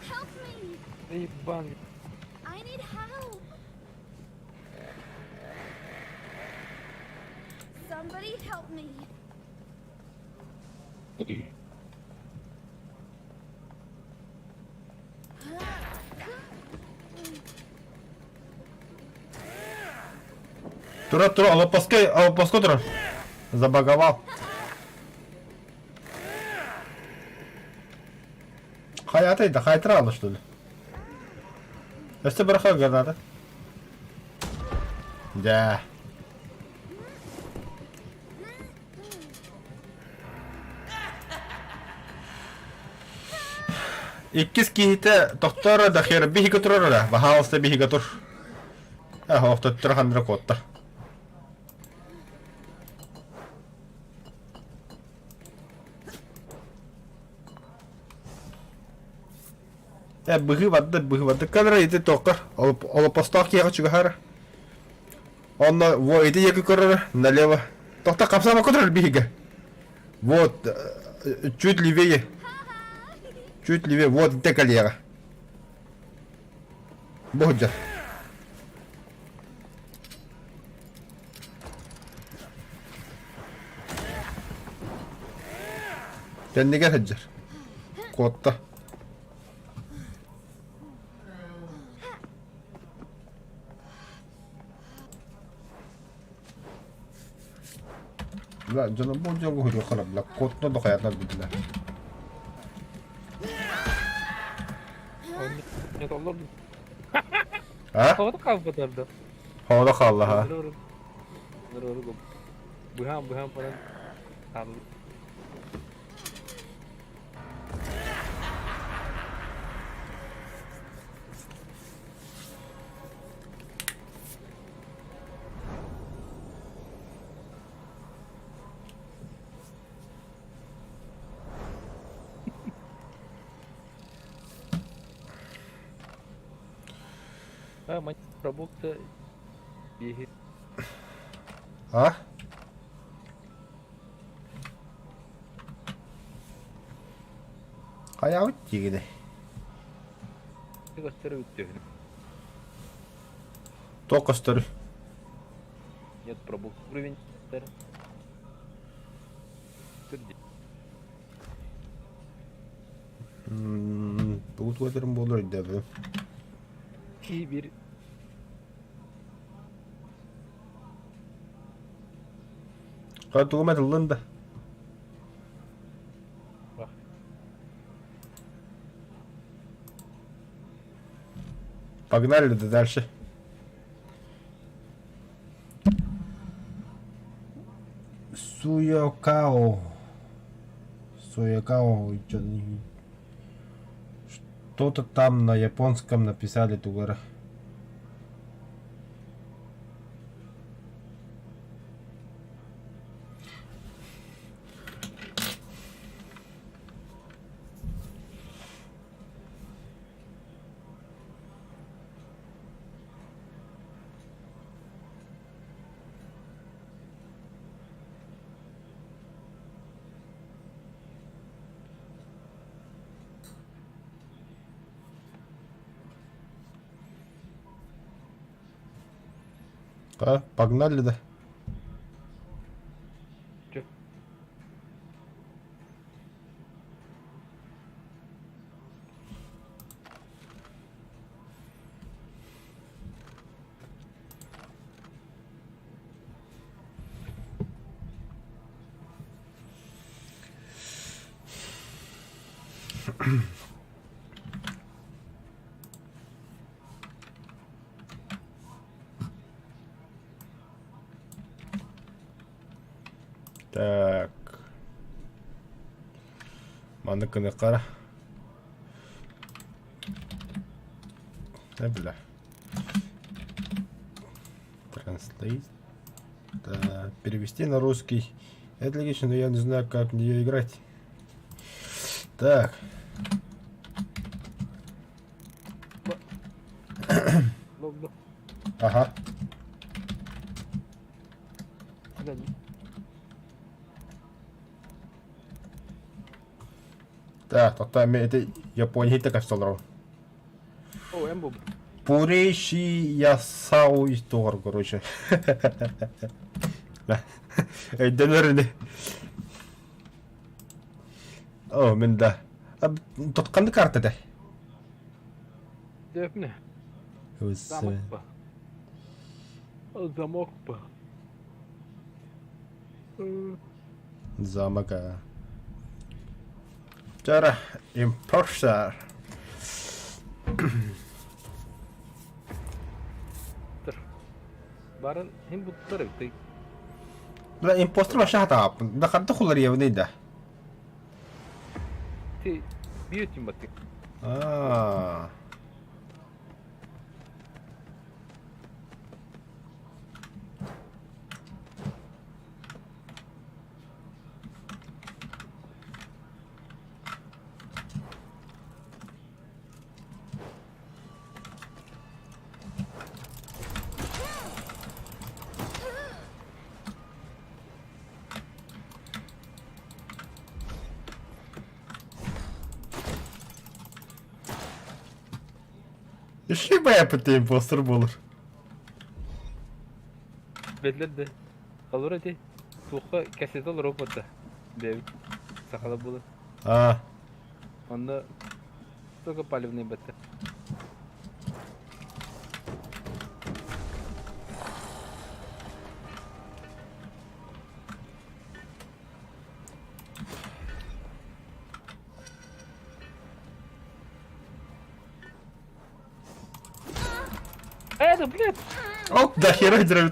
Help me! Ебан. I need help! Somebody help me! Тура, тура, олоппоско, олоппоско турар. Забаговал. Хайатай да, хайтра алла что ли? Өссө бырахар граната. Дьэ. Иккис киһитэ тохтооро да хер биһиги турар да, баһаалыста биһиги тур. Э, охтоттор хандра куотта. Э, быһыы барда, быһыы барда. Кадра ити тоққар, олоппостоох киэхэ чугаһар. Онно во ити диэки көрөр, налево. Тохто хапсаама көтөрөр биһигэ. Вот, чуть левее. Чуть левее, вот ите коллега. Бу сылдьар. Кэннигэр сылдьар. Куотта. Бля, дьоно бу дьоҥҥо уһуйуоххара, бля, куотуна да хайатар билэ. А? Хоҕото хаалбатар да. Хоҕото хаалла ха. Быһаан быһаан баран хаалла. А, продукты биһи А? Хайаабыт диигини? көстөр үттүһүн. Туох көстөрүй? Нет, пробук уровень. Тугу тугу буолар өйдөөбүтүм. Киһи биир Ха тугум этыллын да? Погнали да дальше. Суйокао. Суйокао. Что-то там на японском написали тугара. А, погнали, да? Чё? Так. Маннык гыныахха Э, бля. Translate. Да, перевести на русский. Это логично, но я не знаю, как в нее играть. Так. Ага. Так, тоқта мен это Япония хитте кастолору. О, эн бу. Пурейши ясау тугар, короче. Өйдөнөр ини. О, мин да. Тотканды карта де. Дөпне. Замок па. Замок па. Замок. Чара, импостер. Барын хим буттар эбит. Бля, импостер вообще хатааппын. Да ханта хуларыйабыный да. Ти биотим баттык. Аа. Ишибэппит импостер буолар. Биллэр да. Холура ити туохха кэпсэтэ олоруох буолта. Бэйэбит сахалар буолан. Аа. Онно только палевный батта. Это, блядь! Оп, да хера деревья.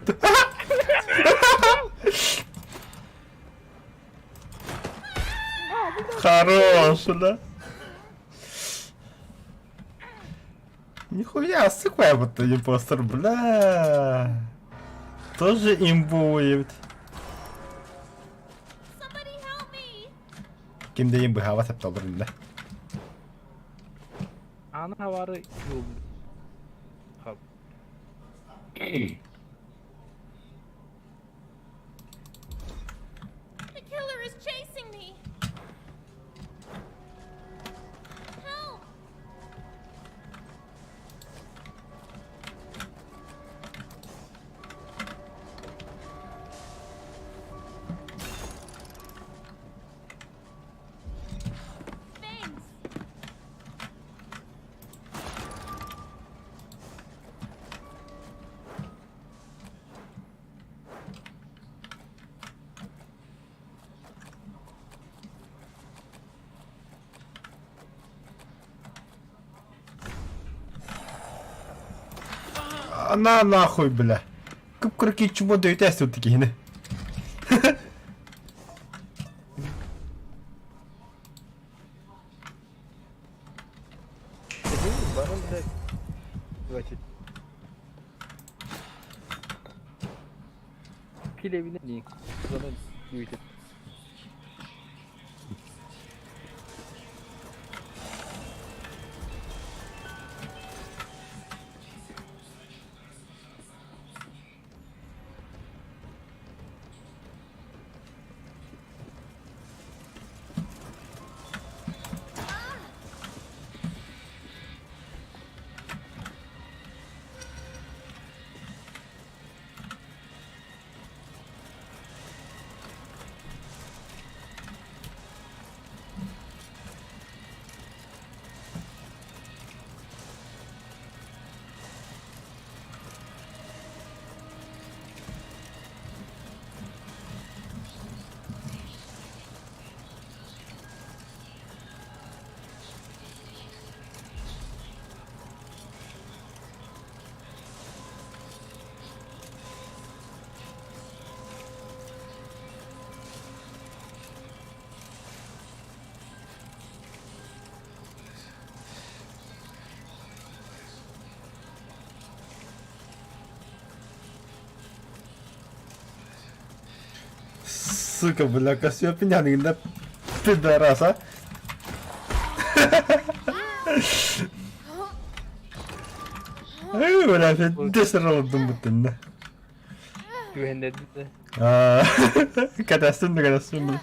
Хорош, да? Нихуя, сыквай вот импостер, бля. Тоже имбует. Somebody help me! Ким дейин быһаба септолор да. Аны хавары юл. Хап. The killer is chasing me. Help! Thanks. На нахуй, бля. Кып-кыракый чмо дөйүтэ эстибит киһини. Баран, блядь. Двадцать. Пилевine Zaman büyüdü. Сука, бля, Кассиопенян, пидорас, а? Эй, бля, десералдым бүтүннэ. Түһэннэрдэ. Аа, кэтэстим да кэтэстим.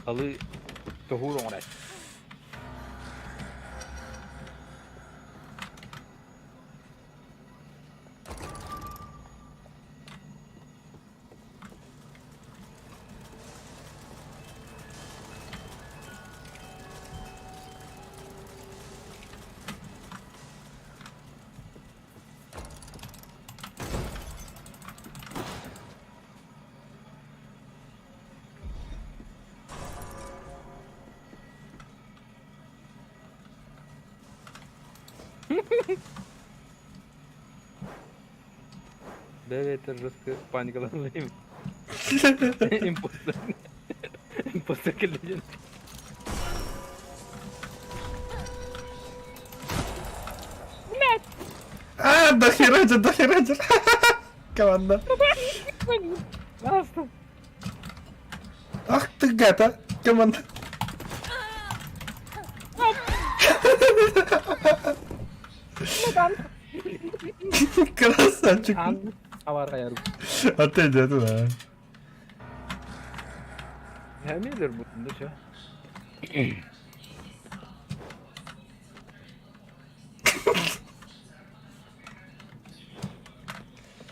Алы тоһуур оҥорор. Бэйэтэ жестко паникаланным. Импостер. Импостер кэллэ. А, дохерачер, дохерачер. Команда. Ах ты гад, а. Команда. Красавчик. Аварга А ты иди туда. Хэмилэр бутунда чё?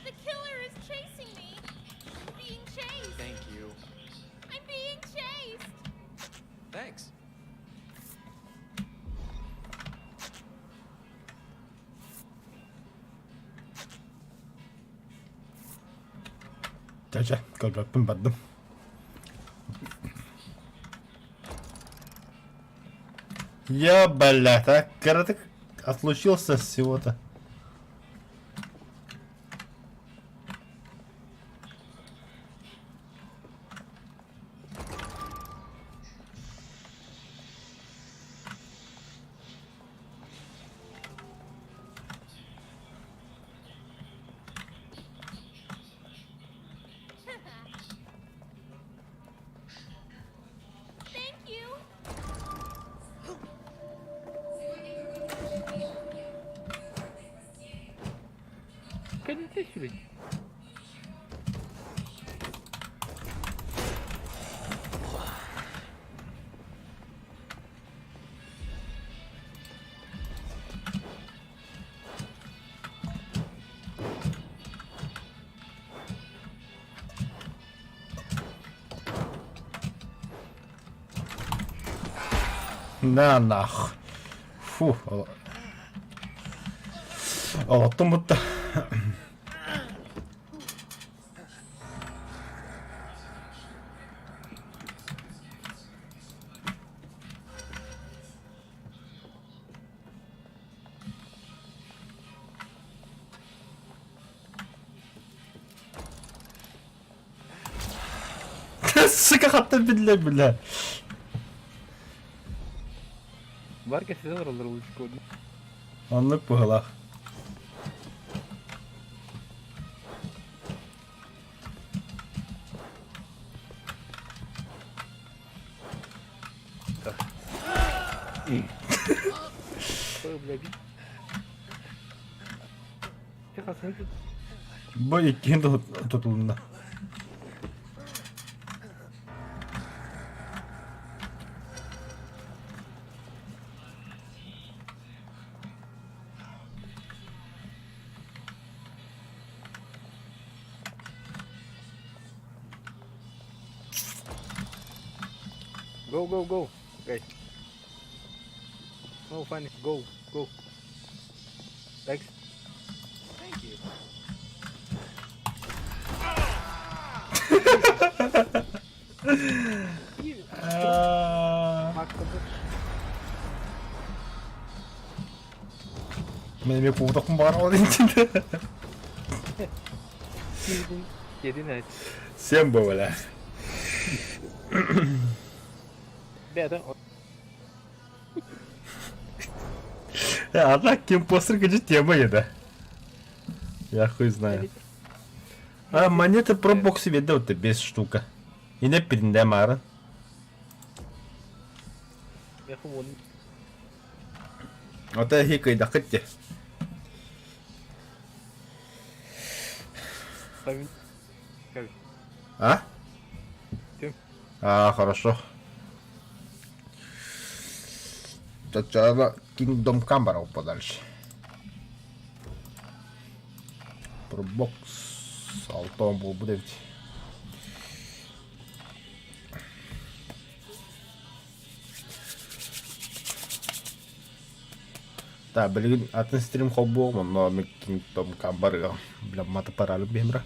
The killer is chasing me. I'm being chased. Thank you. I'm being chased. Thanks. Чэ, чэ, көрбөппүн бардым. Я, блядь, а кыратык отлучился всего-то. Thank you. кэннитэ сүрүн. На нах. Фу. Олоттум бутта. Сука хаттан биллэр бля. Бар кэситэн олороллор улучкуону. Оннук быһылаах. Ой, бля, бит. Бу иккиһин тутулунна. Go, go, go, guys. No funny. Go, go. Thanks. Thank you. Мен эмиэ куутахпын баҕар ол инчинде. Един Сен бу бля. Бэйэтэ А так импостер же тема еда. Я хуй знаю. А монеты про боксы видел ты без штука. И не пинде мара. Вот это хикай да хоть. А? А, хорошо. Сначала Kingdom Come подальше. Пробокс. Алтон был будет. Да, билигин атын стрим холбуох, но Kingdom Come барыга. Бля, мата паралым бемра.